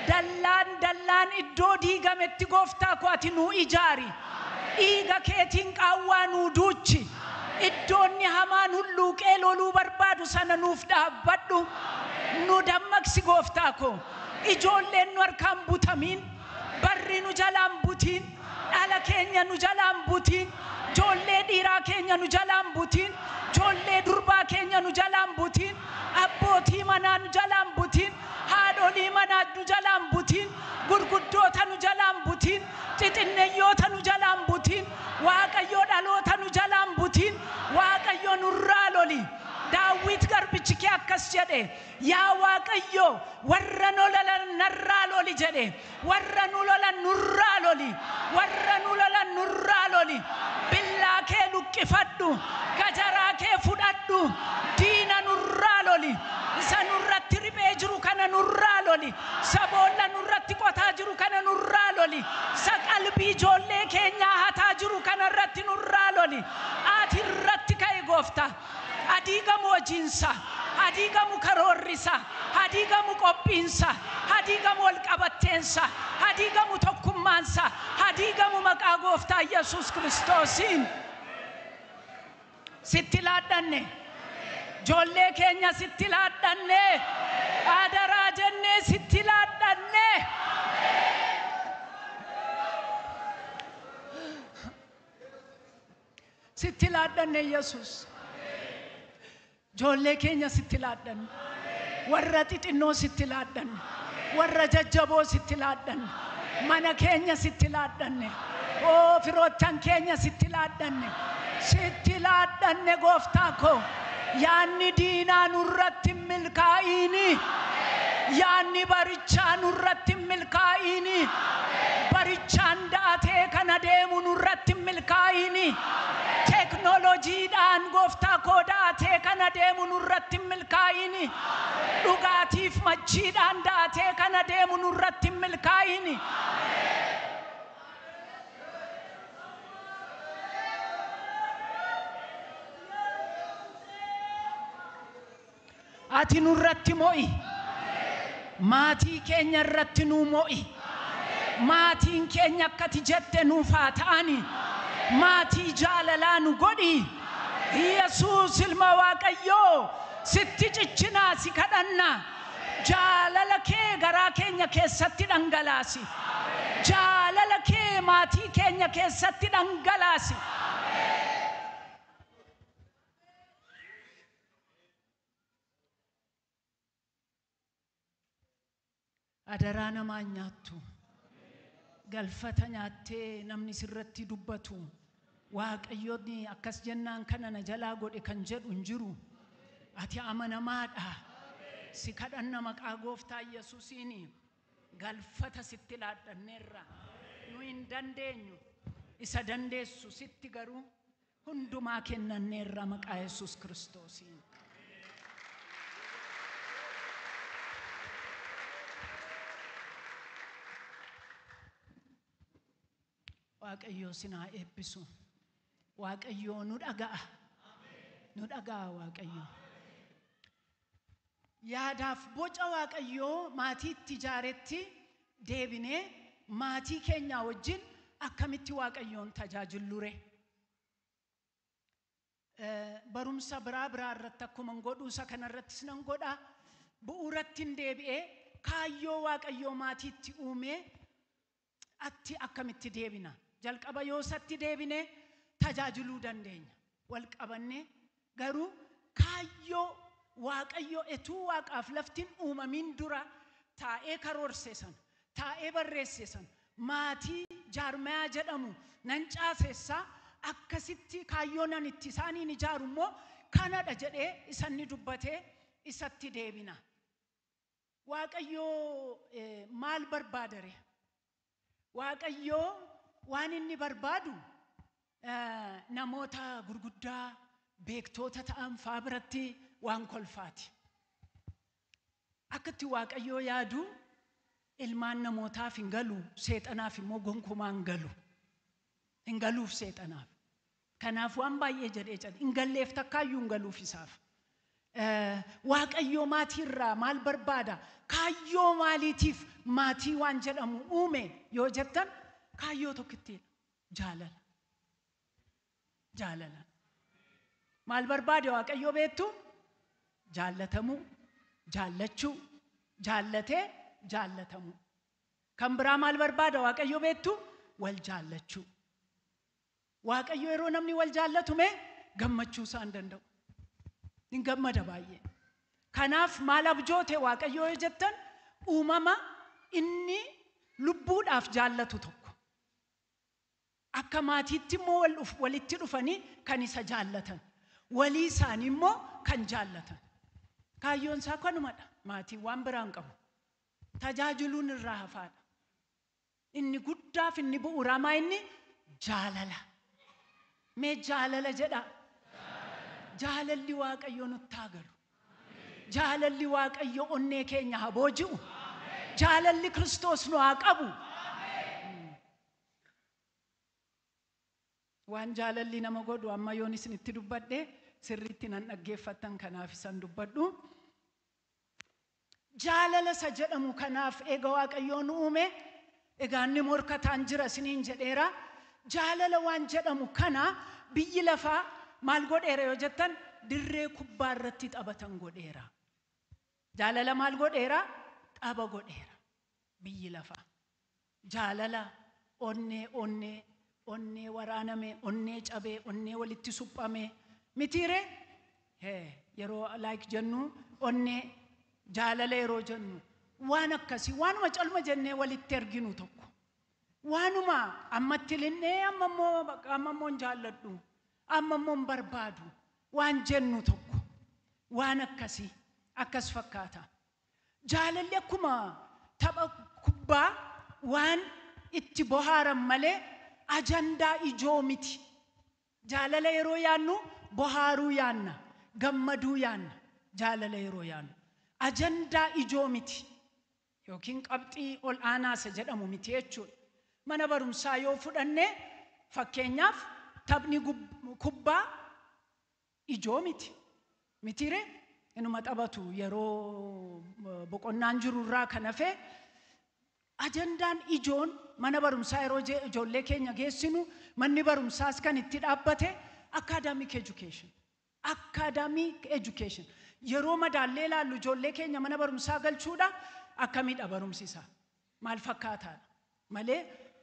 Dallaan dallaan iddoo diigametti gooftaa koo ati nuu ijaari. Dhiiga keetiin qaawwaa nuu duuchi. Iddoonni hamaan hulluuqee loluu barbaadu sana nuuf dhaabbadhu. Nu dammaqsi gooftaa koo. Ijoolleen nu harkaan butamiin, barri nu jalaan butiin, dhala keenya nu jalaan butiin, ijoollee dhiiraa keenya nu jalaan butiin, ijoollee durbaa keenya nu jalaan butiin, abbootii manaa nu jalaan butiin, haadholii manaa nu jalaan butiin, gurguddoota nu jalaan butiin, xixinneyyoota nu jalaan butiin, Waaqayyoo dhaloota nu jalaan butiin, Waaqayyo nurraa loli. Daawit garbichi kee akkas akkas jedhe, yaa Waaqayyo warra nu lolan narraa loli jedhe, warra nu lolan nurraa loli, warra nu lolan nurraa loli. Billaa kee luqqifadhu, gajaraa kee fudhadhu, diina nurraa loli, isa nurratti riphee jiru kana nurraa loli, isa boolla nurratti qotaa jiru kana nurraa loli, isa qalbii ijoollee keenyaa hataa jiru kana irratti nurraa loli. Ati irratti ka'e gooftaa. Adiigamu hojiinsa, adiigamu karoorrisa, adiigamu qophiinsa, adiigamu walqabatteensa, adiigamu tokkummaansa, adiigamu maqaa gooftaa Yesuus Kiristoosiin. Sitti laadhanne, ijoollee keenya sitti laadhanne, adaraa jennee sitti laadhanne. Sitti laadhanne Yesuus. Ijoollee keenya sitti laadhanne, warra xixinnoo sitti laadhanne, warra jajjaboo sitti laadhanne, mana keenya sitti laadhanne, oo firoottan keenya sitti laadhanne, sitti laadhanne gooftaa koo. Yaanni diinaa nurratti milkaa'iini, yaanni barichaa nurratti milkaa'iini, barichaan da'atee kana deemu nurratti milkaa'iini, teknooloojiidhaan gooftaa koo da'atee kana deemu nurratti milkaa'iini, dhugaatiif machiidhaan da'atee kana deemu nurratti milkaa'iini. Ati nurratti mo'i, maatii keenya irratti nuu mo'i, maatiin keenya akkati jette nuuf haa ta'ani, maatii jaalalaa nu godhi. Yesuus ilma Waaqayyoo sitti cichinaa si kadhanna, jaalala kee garaa keenya keessatti dhangalaasi, jaalala kee maatii keenya keessatti dhangalaasi. Adaraa namaa nyaattu, galfata nyaattee namni sirratti dubbatu, Waaqayyoonni akkas jennaan kana na jalaa godhe kan jedhu hin jiru. Ati amanamaadha. Si kadhanna maqaa gooftaa Yesuusiin galfata sitti laadhanneerra. Nu hin dandeenyu, isa dandeessu sitti garuu hundumaa kennanneerra maqaa Yesuus Kiristoosiin. Waaqayyoo sinaa eebbisu. Waaqayyoo nu dhaga'a. Nu dhaga'a Waaqayyoo. Yaadaaf boca Waaqayyoo maatiitti ijaaretti deebinee maatii keenyaa wajjin akkamitti Waaqayyoon tajaajillure? Barumsa biraa biraa irratti akkuma godhu isa kanarrattis nan godha. Bu'uuratti hin deebi'ee kaayyoo Waaqayyoo maatiitti uumee atti akkamitti deebina? Jalqaba yoo isatti deebine tajaajiluu dandeenya. Wal qabannee garuu kaayyoo Waaqayyoo etuu Waaqaaf laftiin uumamiin dura taa'ee karoorse sana, taa'ee barreesse sana, maatii jaarmayaa jedhamu nan caasessaa, akkasitti kaayyoo nan itti isaaniin ijaaru immoo kanadha jedhee isanni dubbatee isatti deebina. Waaqayyoo maal barbaadare? Waaqayyoo waan inni barbaadu namoota gurguddaa beektoota ta'an faa biratti waan kolfaati. Akkatti Waaqayyoo yaadu ilmaan namootaaf hin galu, seexanaaf immoo gonkumaa hin galu. Hin galuuf seexanaaf. Kanaaf waan baay'ee jedhee jedhe hin galleef takkaayyuu hin galuuf isaaf. Waaqayyoo maatiirraa maal barbaada? Kaayyoo maaliitiif maatii waan jedhamu uume yoo jettan kaayyoo tokkittiidha. Jaalala. Jaalala. Maal barbaade Waaqayyoo beektu? Jaallatamuu, jaallachuu, jaallatee jaallatamuu. Kan biraa maal barbaada Waaqayyoo beektu? Wal jaallachuu. Waaqayyo yeroo namni wal jaallatu mee gammachuu isaa hin danda'u. Hin gammada baay'ee. Kanaaf maal abjoote Waaqayyo yoo jettan uumama inni lubbuudhaaf jaallatu tokko. Akka maatiitti immoo walitti dhufanii kan isa jaallatan. Walii isaanii immoo kan jaallatan. Kaayyoon isaa kanumadha. Maatiin waan biraan qabu. Tajaajiluun irraa hafaadha. Inni guddaaf inni bu'uuraa maa inni jaalala. Mee jaalala jedhaa. Jaalalli Waaqayyoo nutti haa galu. Jaalalli Waaqayyoo onnee keenya haa booji'u. Jaalalli Kiristoos nu haa qabu. Waan jaalalli nama godhu amma yoon isinitti dubbadhe sirriitti nan dhaggeeffattan, kanaaf isan dubbadhu. Jaalala isa jedhamu kanaaf eega Waaqayyoon uume, egaa inni morkataan jira isiniin jedheera. Jaalala waan jedhamu kana biyyi lafaa maal godheera yoo jettan, dirree kubbaa irratti taphatan godheera. Jaalala maal godheera? Tapha godheera biyyi lafaa. Jaalala onnee onnee onnee waraaname, onnee cabee, onnee walitti suphame mitiire? Yeroo like jennu, onnee jaalala yeroo jennu, waan akkasii, waanuma calma jennee walitti erginu tokko, waanuma ammatti linnee amma immoo amma immoo hin jaalladhu, amma immoo hin barbaadu waan jennu tokko, waan akkasii akkas fakkaata. Jaalalli akkuma tapha kubbaa waan itti bohaaran malee ajandaa ijoo miti. Jaalala yeroo yaannu bohaaruu yaanna, gammaduu yaanna. Jaalala yeroo yaannu ajandaa ijoo miti yookiin qabxii ol aanaa isa jedhamu miti jechuudha. Mana barumsaa yoo fudhanne, fakkeenyaaf, taphni kubbaa ijoo miti. Mitiire? Inuma taphatu yeroo boqonnaan jiru irraa kan hafe, ajandaan ijoon mana barumsaa yeroo ijoollee keenya geessinu, manni barumsaas kan itti dhaabbate academic education. Academic education. Yeroo madaallee ilaallu, ijoollee keenya mana barumsaa galchuudha akkamidha, barumsi isaa maal fakkaataadha malee,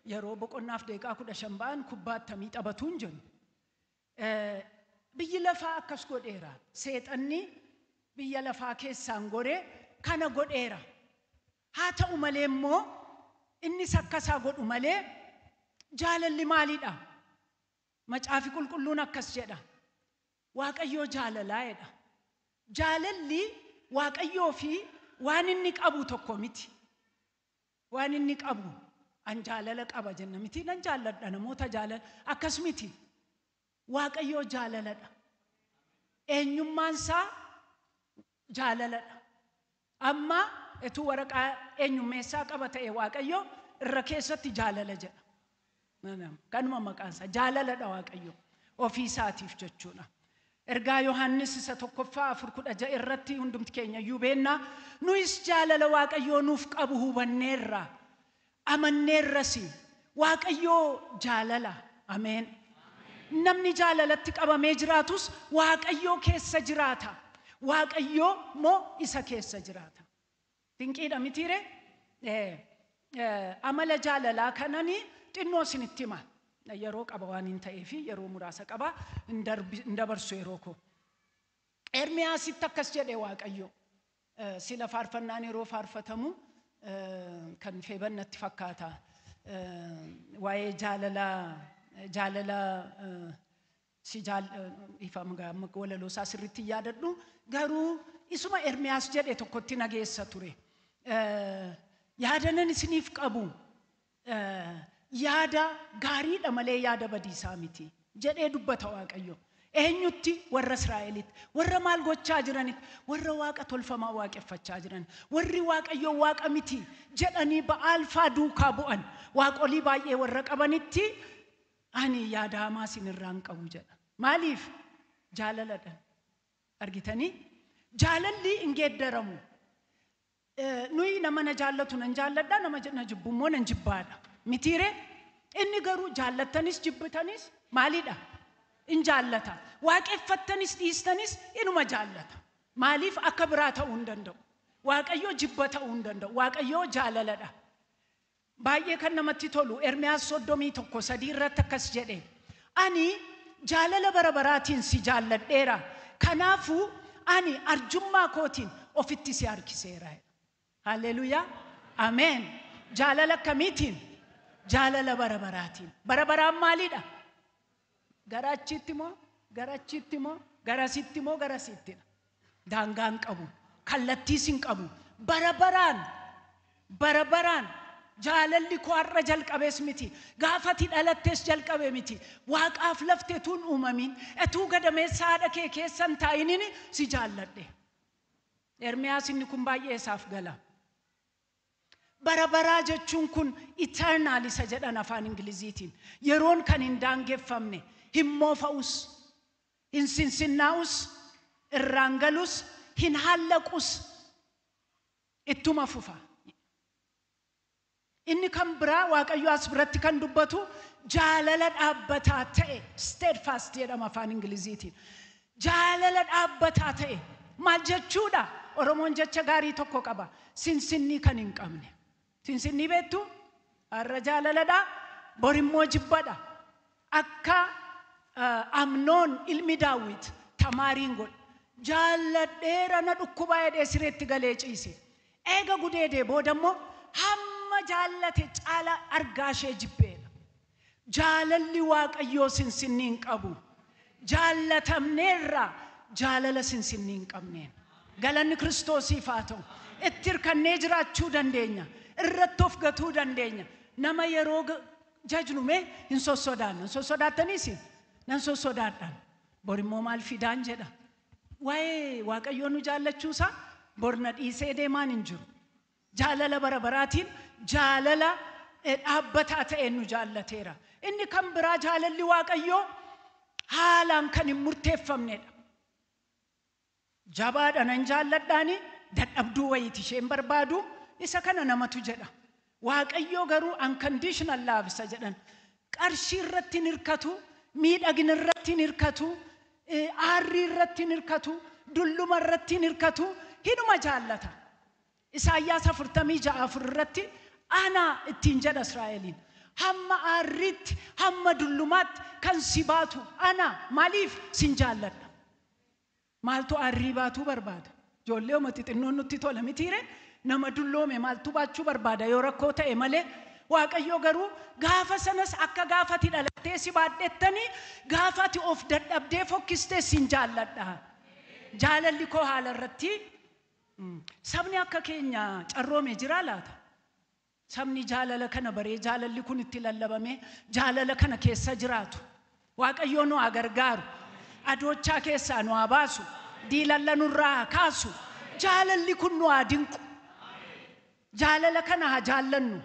yeroo boqonnaaf daqiiqaa 15 ba'an kubbaa attamii taphatu hin jennu. Biyyi lafaa akkas godheera. Seexanni biyya lafaa keessaan goree kana godheera. Haa ta'u malee immoo, innis akkasaa godhu malee, jaalalli maalidha? Macaafi qulqulluun akkas jedha. Waaqayyoo jaalalaa jedha. Jaalalli Waaqayyoo fi waan inni qabu tokko miti. Waan inni qabu, an jaalala qaba jenna miti, nan jaalladha namoota, jaalala akkas miti. Waaqayyoo jaalaladha. Eenyummaan isaa jaalaladha. Amma etuu waraqaa eenyummeessaa qaba ta'e, Waaqayyo irra keessatti jaalala jedha. Kanuma maqaan isaa jaalaladha Waaqayyo ofii isaatiif jechuudha. Ergaa Yohaannis isa tokkoffaa 4:16 irratti, hundumti keenya iyyuu beennaa, nuyis jaalala Waaqayyoo nuuf qabu hubanneerra, amanneerras. Waaqayyoo jaalala. Ameen. Namni jaalalatti qabamee jiraatus Waaqayyoo keessa jiraata. Waaqayyoo moo isa keessa jiraata. Dinqiidha mitiire? Amala jaalalaa kananii xinnoo isinitti hima. Yeroo qaba waan hin ta'eef, yeroo muraasa qaba, hin dabarsu yeroo koo. Ermiyaasitti akkas jedhe Waaqayyo. Sila faarfannaan yeroo faarfatamu kan feebannatti fakkaata. Waa'ee jaalala jaalala si jaal ifama walaloo isaa sirriitti hin yaadadhu, garuu isuma Ermiyaas jedhe tokkotti nageessa ture. Yaadanan isiniif qabu yaada gaariidha malee yaada badiisaa miti jedhee dubbata Waaqayyo. Eenyutti? Warra Israa'elitti. Warra maal gochaa jiranitti? Warra waaqa tolfamaa waaqeffachaa jiran. Warri Waaqayyo waaqa miti jedhanii Ba'aalfaa duukaa bu'an. Waaqolii baay'ee warra qabanitti, ani yaada hamaa isinirraa hin qabu jedha. Maaliif? Jaalaladha. Argitanii? Jaalalli hin geeddaramu. Nuyi nama na jaallatu nan jaalladha, nama na jibbu immoo nan jibbaadha. Mitiire? Inni garuu jaallattanis jibbitanis maalidha? In jaallata. Waaqeffattanis dhiistanis inuma jaallata. Maaliif? Akka biraa ta'uu hin danda'u. Waaqayyoo jibba ta'uu hin danda'u. Waaqayyoo jaalaladha. Baay'ee kan namatti tolu, Ermiyaas 31:3 irratti akkas jedhe. Ani jaalala bara baraatiin si jaalladheera. Kanaafuu ani arjummaa kootiin ofitti si harkiseera. Halleluuyaa. Ameen. Jaalala akkamiitiin? Jaalala bara baraatiin. Bara baraan maalidha? Gara achitti moo? Gara achitti moo? Gara asitti moo? Gara asittidha. Daangaan qabu. Kallattiis hin qabu. Bara baraan, bara baraan jaalalli koo har'a jalqabees miti. Gaafa ati dhalattees jalqabe miti. Waaqaaf lafti utuu hin uumamin, utuu gadameessa haadha kee keessa hin taa'inin si jaalladhe. Ermiyaas inni kun baay'ee isaaf gala. Bara baraa jechuun kun eternal isa jedhan afaan Ingiliziitiin. Yeroon kan hin daangeffamne, hin moofa'us, hin sinsinnaa'us, irraan galus, hin hallaqus, ittuma fufa. Inni kan biraa Waaqayyo as biratti kan dubbatu jaalala dhaabbataa ta'e, steadfast jedhama afaan Ingiliziitiin. Jaalala dhaabbataa ta'e maal jechuudha? Oromoon jecha gaarii tokko qaba. Sinsinnii kan hin qabne. Sinsinnii beektu? Har'a jaalaladha, borimmoo jibbadha. Akka Amnoon ilmi Daawit Tamaariin godhe. Jaalladheera, na dhukkubaa jedhee sireetti galee ciise. Eega gudeedee booda immoo hamma jaallate caala argaa ishee jibbeedha. Jaalalli Waaqayyoo sinsinnii hin qabu. Jaallatamneerra jaalala sinsinnii hin qabneen. Galanni Kiristoosiif haa ta'u. Itti hirkannee jiraachuu dandeenya. Irratti of gatuu dandeenya. Nama yeroo jajnume hin sossodaannu. Hin sossodaattaniis? Nan sossodaadhaan. Borimmoo maal fidaan jedha. Waa'ee Waaqayyoo nu jaallachuusaa borna dhiisee deemaan hin jiru. Jaalala bara baraatiin, jaalala dhaabbataa ta'een nu jaallateera. Inni kan biraa jaalalli Waaqayyoo haalaan kan hin murteeffamnedha. Jabaadha nan jaalladhaani, dadhabduu wayiiti isheen barbaadu, isa kana namatu jedha. Waaqayyoo garuu unconditional love isa jedhan. Qarshii irratti hin hirkatu, miidhagina irratti hin hirkatu, aarrii irratti hin hirkatu, dulluma irratti hin hirkatu, hinuma jaallata. Isaayyaas 46:4 irratti ana ittiin jedha Israa'eliin. Hamma aarriitti, hamma dullumaatti kan si baatu ana, maaliif sin jaalladha. Maaltu aarrii baatuu barbaada? Ijoollee oma xixinnoon nutti tola mitiire, nama dulloome maaltu baachuu barbaada yoo rakkoo ta'e malee? Waaqayyo garuu gaafa sanas akka gaafa ati dhalattee si baadhettanii, gaafa ati of dadhabdee fokkistee sin jaalladha. Jaalalli koo haala irratti. Sabni akka keenya carroome jira laata? Sabni jaalala kana baree, jaalalli kun itti lallabame, jaalala kana keessa jiraatu. Waaqayyo nu haa gargaaru. Adoochaa keessaa nu haa baasu. Diilalla nurraa haa kaasu. Jaalalli kun nu haa dinqu. Jaalala kana haa jaallannu.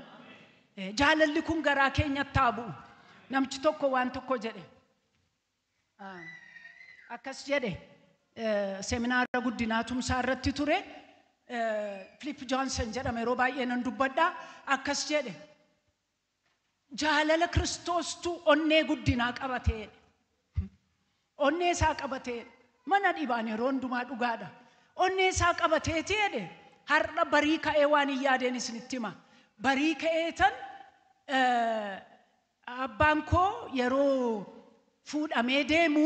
Jaalalli kun garaa keenyatti haa bu'u. Namchi tokko waan tokko jedhe. Akkas jedhe, seminaara guddinaa tumsaa irratti ture. Philip Johnson jedhama, yeroo baay'ee nan dubbadha. Akkas jedhe. Jaalala Kiristoostu onnee guddinaa qabatee. Onnee isaa qabatee mana dhibaan yeroo hundumaa dhugaadha. Onnee isaa qabateeti jedhe, har'a barii ka'ee waan hin yaadeen isinitti hima. Barii ka'ee tan abbaan koo yeroo fuudhamee deemu,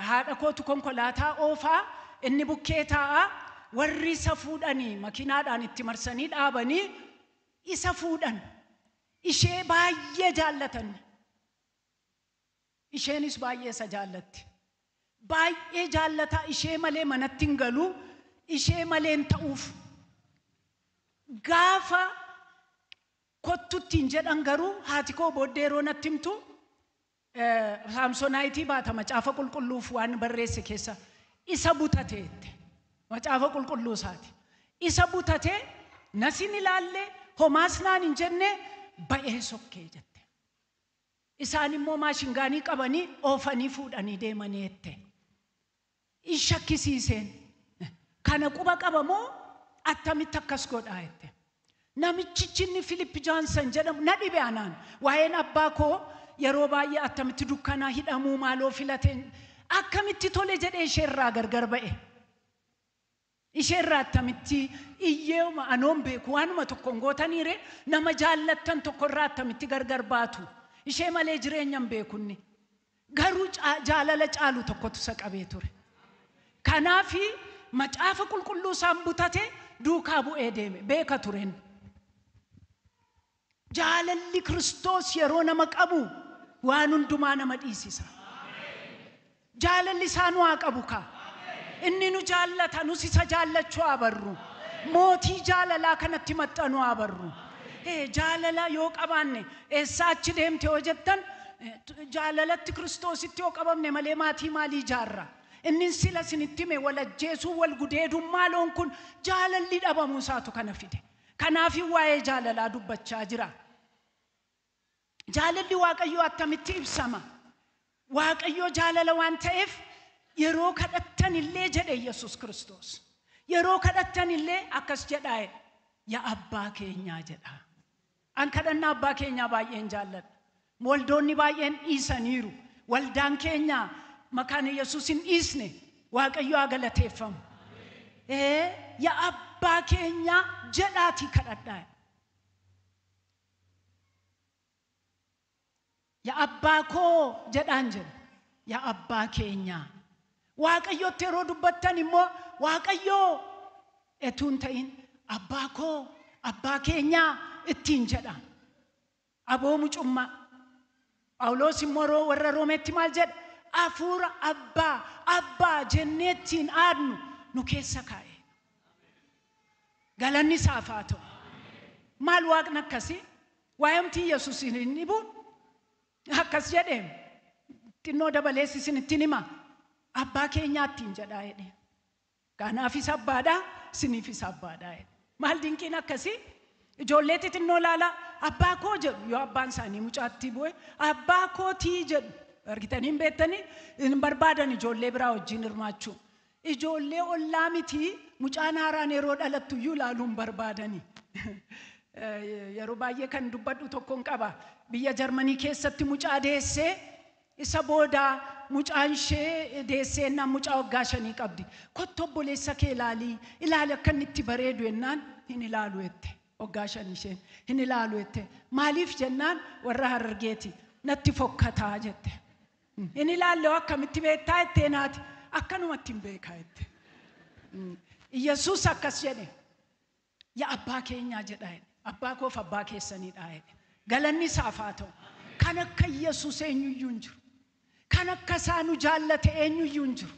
haadha kootu konkolaataa oofaa, inni bukkee taa'aa, warri isa fuudhanii makiinaadhaan itti marsanii dhaabanii isa fuudhan. Ishee baay'ee jaallatan. Isheenis baay'ee isa jaallatti. Baay'ee jaallataa, ishee malee manatti hin galu, ishee malee hin ta'uuf. Gaafa kottuttiin jedhan garuu haati koo booddee yeroo natti himtu, saamsonaayitii baata macaafa qulqulluuf waan barreesse keessa isa butateette. Macaafa qulqulluu isaati. Isa butatee nasin ilaalle, homaas naan hin jenne, ba'ee sokkee jette. Isaan immoo maashingaanii qabanii oofanii fuudhanii deemanii jette. In shakkisiiseen. Kana quba qaba moo, attamitti akkas godhaa jette. Namichichi inni Philip Johnson jedhamu na dhibe anaan. Waa'een abbaa koo yeroo baay'ee attamitti dukkanaa hidhamuu maaloo filateen, akkamitti tole jedhee isheerraa gargar ba'e. Isheerraa attamitti iyyeema anoon beeku, waanuma tokkoon gootaniire, nama jaallattan tokkorraa attamitti gargar baatu. Ishee malee jireenya hin beekunni. Garuu jaalala caalu tokkotu isa qabee ture. Kanaafi macaafa qulqulluu isaan butate, duukaa bu'ee deeme, beeka tureen. Jaalalli Kiristoos yeroo nama qabu waan hundumaa nama dhiisisa. Jaalalli isaa nu haa qabu kaa. Inni nu jaallata, nus isa jaallachuu haa barru. Mootii jaalalaa kanatti maxxanuu haa barru. Jaalala yoo qabaanne eessaa achi deemte yoo jettan, jaalalatti Kiristoositti yoo qabamne malee maatii maalii ijaarra? Inni sila isinitti hime wal ajjeesuu, wal gudeeduun maaloon kun jaalalli dhabamuu isaatu kana fide. Kanaaf waa'ee jaalalaa dubbachaa jira. Jaalalli Waaqayyoo attamitti ibsama? Waaqayyoo jaalala waan ta'eef yeroo kadhattan illee jedhe Yesuus Kiristoos. Yeroo kadhattan illee akkas jedhaa jedhe. Yaa abbaa keenyaa jedha. An kadhannaa abbaa keenyaa baay'een jaalladha. Waldoonni baay'een dhiisaniiru. Waldaan keenya maqaan Yesuus hin dhiisne. Waaqayyo haa galateeffamu. Yaa abbaa keenyaa jedhaatii kadhadhaa. Yaa abbaa koo jedhaan jedhu. Yaa abbaa keenyaa. Waaqayyotti yeroo dubbattan immoo Waaqayyoo etuu hin ta'in abbaa koo abbaa keenyaa ittiin jedha. Aboo mucummaa. Phaawulos immoo warra Roomeetti maal jedha? Hafuura abbaa abbaa jennee ittiin aadnu nu keessa kaa'e. Galanni isaaf haa ta'u. Maal waaqni akkasii? Waa'ee Yesuus hin dhibu? Akkas jedhee xinnoo dabalees isinittiin hima. Abbaa keenyaa ittiin jedhaa jedhe. Kanaafis abbaadhaa, isiniifis abbaadhaa jedhe. Maal dinqiin akkasii? Ijoollee xixinnoo ilaalaa abbaa koo jedhu yoo abbaan isaanii mucaatti bu'e abbaa kootii jedhu. Argitanii hin beektanii? Hin barbaadan ijoollee biraa wajjin hirmaachuu. Ijoollee ollaa miti mucaan haaraan yeroo dhalattu iyyuu ilaaluu hin barbaadani. Yeroo baay'ee kan dubbadhu tokkoon qaba. Biyya Jarmanii keessatti mucaa deessee isa booda mucaan ishee deessee ennaan mucaa waggaa 5 qabdi. Kottu obboleessa kee ilaalii ilaali akka inni itti bareedu ennaan hin ilaalu jette. Waggaa 5 isheen hin ilaalu jette. Maaliif jennaan warra Harargeeti natti fokkataa jette. Hin ilaalle akkamitti beektaa jettee naati akkanumatti hin beekaa jette. Yesuus akkas jedhe. Yaa abbaa keenyaa jedha jedhe. Abbaa koof abbaa keessaniidha jedhe. Galanni isaaf haa ta'u. Kan akka Yesuus eenyuyyuu hin jiru. Kan akka isaa nu jaallate eenyuyyuu hin jiru.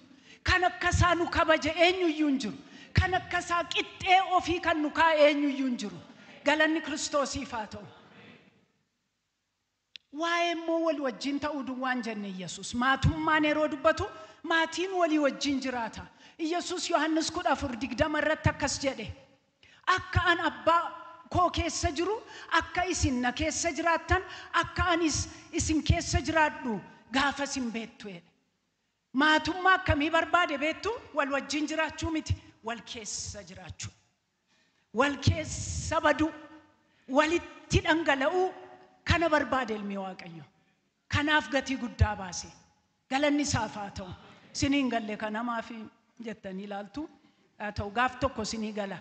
Kan akka isaa nu kabaje eenyuyyuu hin jiru. Kan akka isaa qixxee ofii kan nu kaa'e eenyuyyuu hin jiru. Galanni Kiristoosiif haa ta'u. Waa'ee immoo wal wajjin ta'uu duwwaan jenne Yesuus. Maatummaan yeroo dubbatu maatiin walii wajjin jiraata. Yesuus Yohaannis 14:20 irratti akkas jedhe. Akka an abbaa koo keessa jiru, akka isin na keessa jiraattan, akka anis isin keessa jiraadhu gaafa isin beektu jedhe. Maatummaa akkamii barbaade beektu? Wal wajjin jiraachuu miti, wal keessa jiraachuu. Wal keessa baduu, walitti dhangala'uu kana barbaade ilmi Waaqayyo. Kanaaf gatii guddaa baase. Galanni isaaf haa ta'u. Isiniin galle kanamaaf jettanii ilaaltu. Haa ta'u gaaf tokko isinii gala.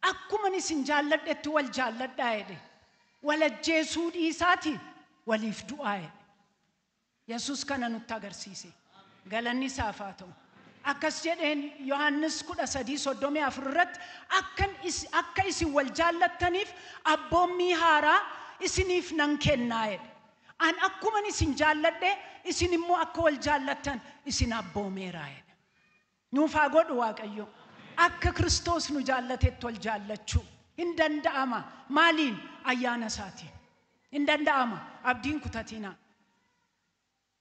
Akkuma isin jaalladhetti wal jaalladhaa jedhe. Wal ajjeesuu dhiisaati waliif du'aa jedhe. Yesuus kana nutti agarsiise. Galanni isaaf haa ta'u. Akkas jedheen Yohaannis 13:34 irratti akka isin wal jaallattaniif abboommii haaraa isiniif nan kennaa jedhe. An akkuma isin jaalladhe isin immoo akka wal jaallattan isin abboomeeraa jedhe. Nuuf haa godhu Waaqayyo. Akka Kiristoos nu jaallatetti wal jaallachuu hin danda'ama. Maaliin? Ayyaana isaatiin. Hin danda'ama. Abdiin kutatina.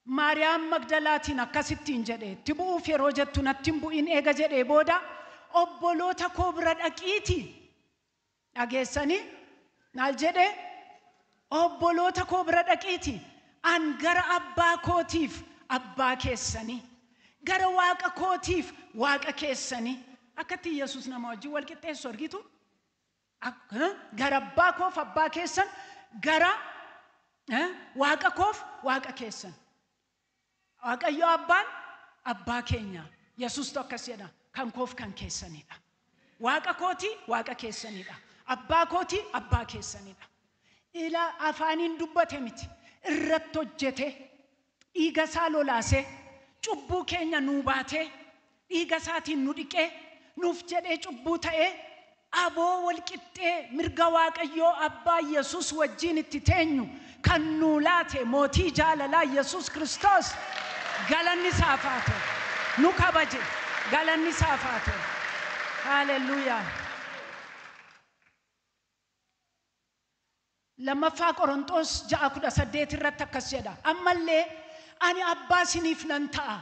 Maariyaam Magdalaatiin akkasittiin jedhe. Itti bu'uuf yeroo jettu natti hin bu'in eega jedhee booda obboloota koo bira dhaqiitii. Dhageessanii maal jedhe? Obboloota koo bira dhaqiitii. An gara abbaa kootiif abbaa keessanii, gara waaqa kootiif waaqa keessanii. Akkatti Yesuus nama wajjin wal qixxeessu argitu? Gara abbaa koof abbaa keessan, gara waaqa koof waaqa keessan. Waaqayyo abbaan abbaa keenya. Yesuustu akkas jedha. Kan koof kan keessanidha. Waaqa kootii waaqa keessanidha. Abbaa kootii abbaa keessanidha. Ila afaaniin dubbate miti. Irratti hojjete. Dhiiga isaa lolaasee. Cubbuu keenya nuu baatee. Dhiiga isaatiin nu dhiqee. Nuuf jedhee cubbuu ta'ee. Aboo wal qixxee mirga Waaqayyoo abbaa Yesuus wajjin itti teenyu kan nuu laate mootii jaalalaa Yesuus Kiristoos Galanni isaaf haa ta'u. Nu kabaje. Galanni isaaf haa ta'u. Haaleluyyaa. Lammaffaa Qorontos 6:18 irratti akkas jedha. Ammallee ani abbaa isiniif nan ta'a.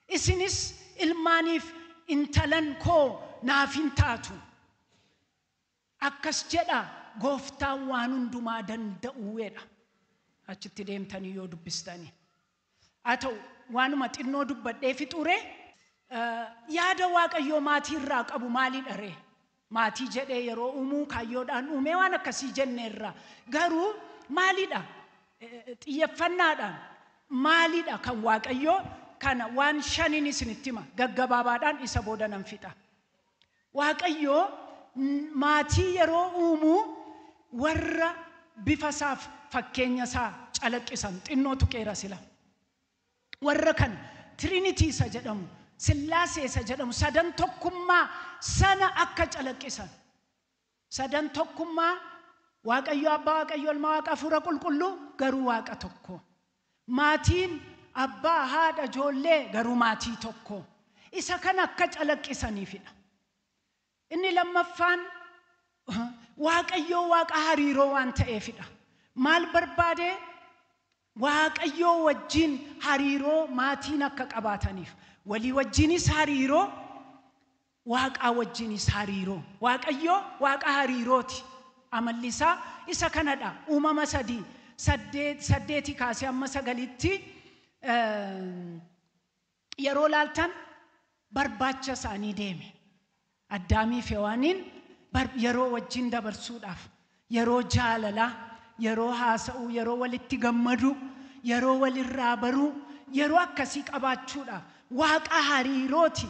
Isinis ilmaaniif intalan koo naaf hin taatu. Akkas jedha gooftaan waan hundumaa danda'uudha. Achitti deemtanii yoo dubbistanii. Haa ta'u waanuma xinnoo dubbadhee fixuure yaada Waaqayyoo maatii irraa qabu maalidha ree? Maatii jedhee yeroo uumuu kaayyoodhaan uumee waan akkasii jenneerra. Garuu maalidha? Xiyyeeffannaadhaan maalidha kan Waaqayyoo kana waan shaniin isinitti hima gaggabaabaadhaan isa booda nan fixa. Waaqayyoo maatii yeroo uumuu warra bifa isaaf fakkeenya isaa calaqqisan xinnoo tuqeera sila. Warra kana Tiriinitii isa jedhamu, Sillaasee isa jedhamu, sadan tokkummaa sana akka calaqqisan. Sadan tokkummaa Waaqayyo Abbaa, Waaqayyo Ilma, Waaqa Hafuura Qulqulluu garuu Waaqa tokko. Maatiin abbaa, haadha, ijoollee garuu maatii tokko. Isa kana akka calaqqisaniifidha. Inni lammaffaan Waaqayyoo Waaqa hariiroo waan ta'eefidha. Maal barbaade? Waaqayyoo wajjin hariiroo maatiin akka qabaataniif. Walii wajjinis hariiroo, Waaqaa wajjinis hariiroo. Waaqayyoo Waaqa hariirooti. Amalli isaa isa kanadha. Uumama 3 8 kaasee amma 9tti yeroo laaltan barbaacha isaanii deeme. Addaamii fi Hewaaniin yeroo wajjin dabarsuudhaaf, yeroo jaalalaa, yeroo haasa'uu, yeroo walitti gammaduu, yeroo walirraa baruu, yeroo akkasii qabaachuudhaaf Waaqa hariirooti.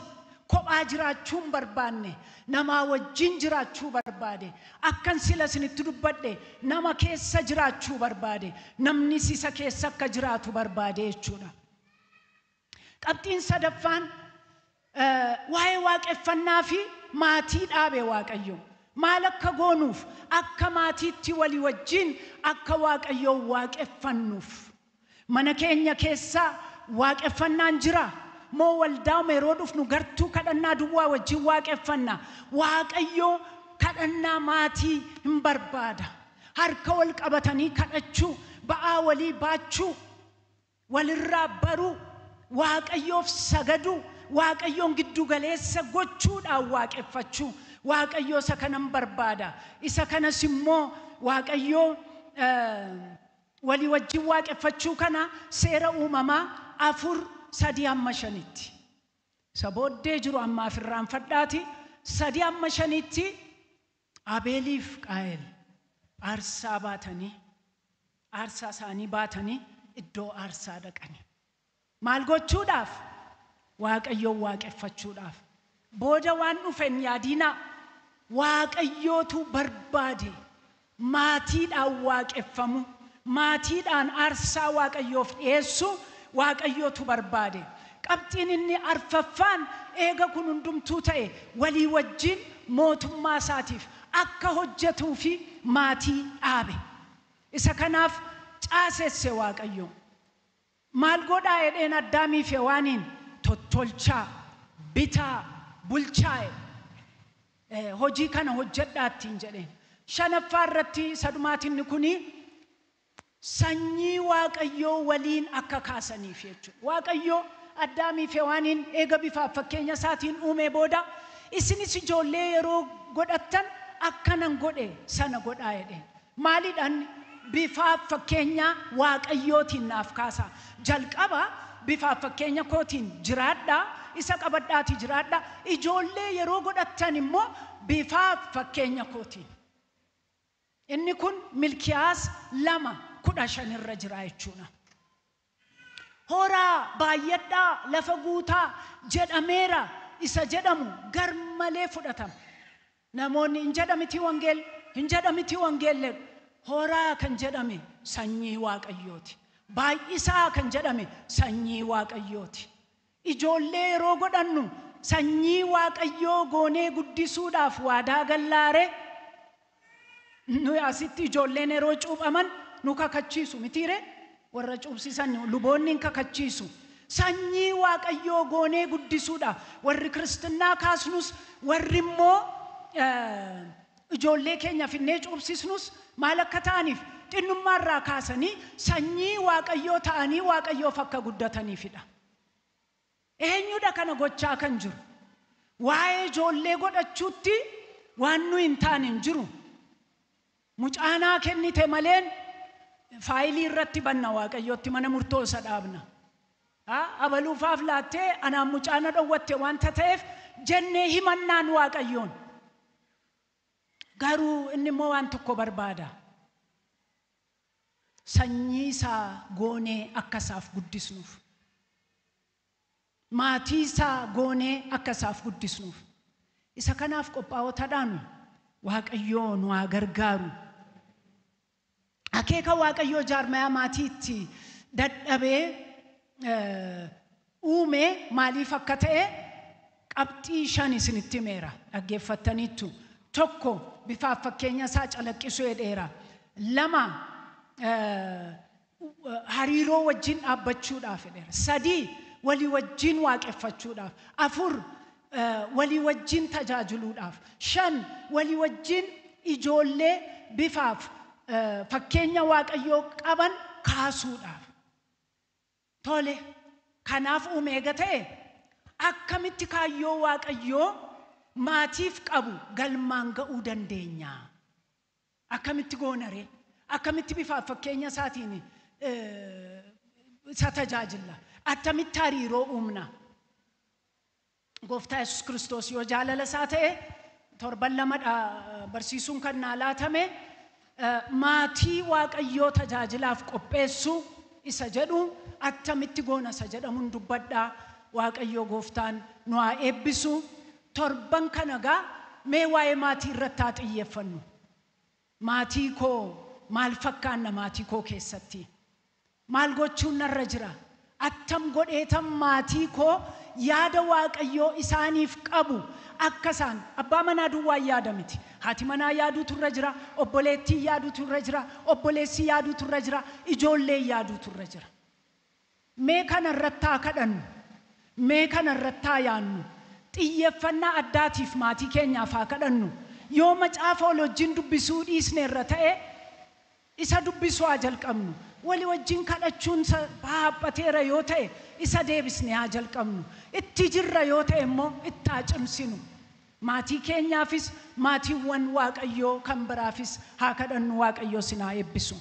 Kophaa jiraachuu hin barbaanne, namaa wajjin jiraachuu barbaade. Akkan sila isinitti dubbadhe nama keessa jiraachuu barbaade, namnis isa keessa akka jiraatu barbaade jechuudha. Qabxiin sadaffaan waa'ee waaqeffannaa fi maatii dhaabe Waaqayyo. Maal akka goonuuf? Akka maatiitti walii wajjin akka Waaqayyoon waaqeffannuuf. Mana keenya keessa waaqeffannaan jira? Moo waldaama yeroo dhufnu gartuu kadhannaa duwwaa wajjin waaqeffanna? Waaqayyo kadhannaa maatii hin barbaada. Harka wal qabatanii kadhachuu, ba'aa walii baachuu, walirraa baruu, Waaqayyoof sagaduu, Waaqayyoon giddu galeessa gochuudhaan waaqeffachuu. Waaqayyo isa kanan barbaada. Isa kanas immoo Waaqayyo walii wajjin waaqeffachuu kana seera uumamaa 4 3 hamma 5tti. Isa booddee jiru ammaaf irraanfadhaati 3 hamma 5tti Abeeliif Qaayel aarsaa baatanii aarsaa isaanii baatanii iddoo aarsaa dhaqani. Maal gochuudhaaf? Waaqayyoon waaqeffachuudhaaf. Booda waan dhufe hin yaadinaa. Waaqayyootu barbaade maatiidhaan waaqeffamu, maatiidhaan aarsaa Waaqayyoof dhiyeessu Waaqayyootu barbaade. Qabxiin inni arfaffaan eega kun hundumtuu ta'e walii wajjin mootummaa isaatiif akka hojjetuufi maatii dhaabe. Isa kanaaf caasesse Waaqayyo. Maal godhaa jedheen Addaamii fi Hewaaniin? Tottolchaa, bitaa, bulchaa jedhe. Hojii kana hojjedhaa ittiin jedheen. Shanaffaa irratti isa dhumaatinni kuni sanyii Waaqayyoo waliin akka kaasaniif jechuudha. Waaqayyo Addaamii fi Hewaaniin eega bifaaf fakkeenya isaatiin uumee booda isinis ijoollee yeroo godhattan akkanan godhe sana godhaa jedheen. Maalidhaan? Bifaaf fakkeenya Waaqayyootiin naaf kaasaa. Jalqaba bifaaf fakkeenya kootiin jiraadhaa, isa qabadhaatii jiraadhaa. Ijoollee yeroo godhattan immoo bifaaf fakkeenya kootiin. Inni kun Milkiyaas 2 15 irra jira jechuudha. Horaa, baay'adhaa, lafa guutaa jedhameera isa jedhamu gar malee fudhatama. Namoonni hin jedhamitii wangeel, hin jedhamitii wangeellee horaa kan jedhame sanyii Waaqayyooti. Baay'isaa kan jedhame sanyii Waaqayyooti. Ijoollee yeroo godhannu sanyii Waaqayyoo goonee guddisuudhaaf waadaa gallaare. Nuyi asitti ijoolleen yeroo cuuphaman nu kakachiisu mitiire, warra cuubsisan luboonni hin kakachiisu. Sanyii Waaqayyoo goonee guddisuudha. Warri kiristinnaa kaasnus, warri immoo ijoollee keenya finnee cuubsisnus maal akka ta'aniif xinnummaarraa kaasanii sanyii Waaqayyoo ta'anii Waaqayyoof akka guddataniifidha. Eenyudha kana gochaa kan jiru? Waa'ee ijoollee godhachuutti waan nu hin taane hin jiru. Mucaanaa kennite maleen faayilii irratti banna Waaqayyootti mana murtoo isa dhaabna. Abaluufaaf laattee anaan mucaana dhowwatte wanta ta'eef jennee himannaan Waaqayyoon. Garuu inni immoo waan tokko barbaada. Sanyii isaa goonee akka isaaf guddisnuuf. Maatii isaa goonee akka isaaf guddisnuuf. Isa kanaaf qophaa'otaadhaan Waaqayyoo nu haa gargaaru. Akeeka Waaqayyoo jaarmayaa maatiitti dadhabee uume maaliif akka ta'e qabxii 5 isinitti himeera, dhaggeeffattaniittu. 1 bifaaf fakkeenya isaa calaqqisuu jedheera. 2 hariiroo wajjin dhaabbachuudhaaf jedheera. 3 walii wajjin waaqeffachuudhaaf. 4 walii wajjin tajaajiluudhaaf. 5 walii wajjin ijoollee bifaaf fakkeenya Waaqayyoo qaban kaasuudhaaf. Tole, kanaaf uume eega ta'e akkamitti kaayyoo Waaqayyoo maatiif qabu galmaan ga'uu dandeenya? Akkamitti goonaree? Akkamitti bifaaf fakkeenya isaatiin isa tajaajilla? Attamitti hariiroo uumna? Gooftaa Yesuus Kiristoos yoo jaalala isaa ta'e torban 2 barsiisuun kan naa laatame maatii Waaqayyoo tajaajilaaf qopheessuu isa jedhu attamitti goona isa jedhamuun dubbadhaa. Waaqayyoo gooftaan nu haa eebbisu. Torban kana gaa mee waa'ee maatii irratti haa xiyyeeffannu. Maatii koo maal fakkaanna maatii koo keessatti? Maal gochuun narra jira? Attam godheetan maatii koo yaada Waaqayyoo isaaniif qabu akka isaan abbaa manaa duwwaa yaada miti. Haati manaa yaaduutu irra jira, obboleettiin yaaduutu irra jira, obboleessi yaaduutu irra jira, ijoolleen yaaduutu irra jira. Mee kana irratti haa kadhannu. Mee kana irratti haa yaannu. Xiyyeeffannaa addaatiif maatii keenyaaf haa kadhannu. Yoo macaafa wal wajjin dubbisuu dhiisne irra ta'e isa dubbisuu haa jalqabnu. Walii wajjin kadhachuun baaphateera yoo ta'e isa deebisne haa jalqabnu. Itti jirra yoo ta'e immoo itti haa cimsinu. Maatii keenyaafis maatiiwwan Waaqayyoo kan biraafis haa kadhannu. Waaqayyoo sinaa eebbisu.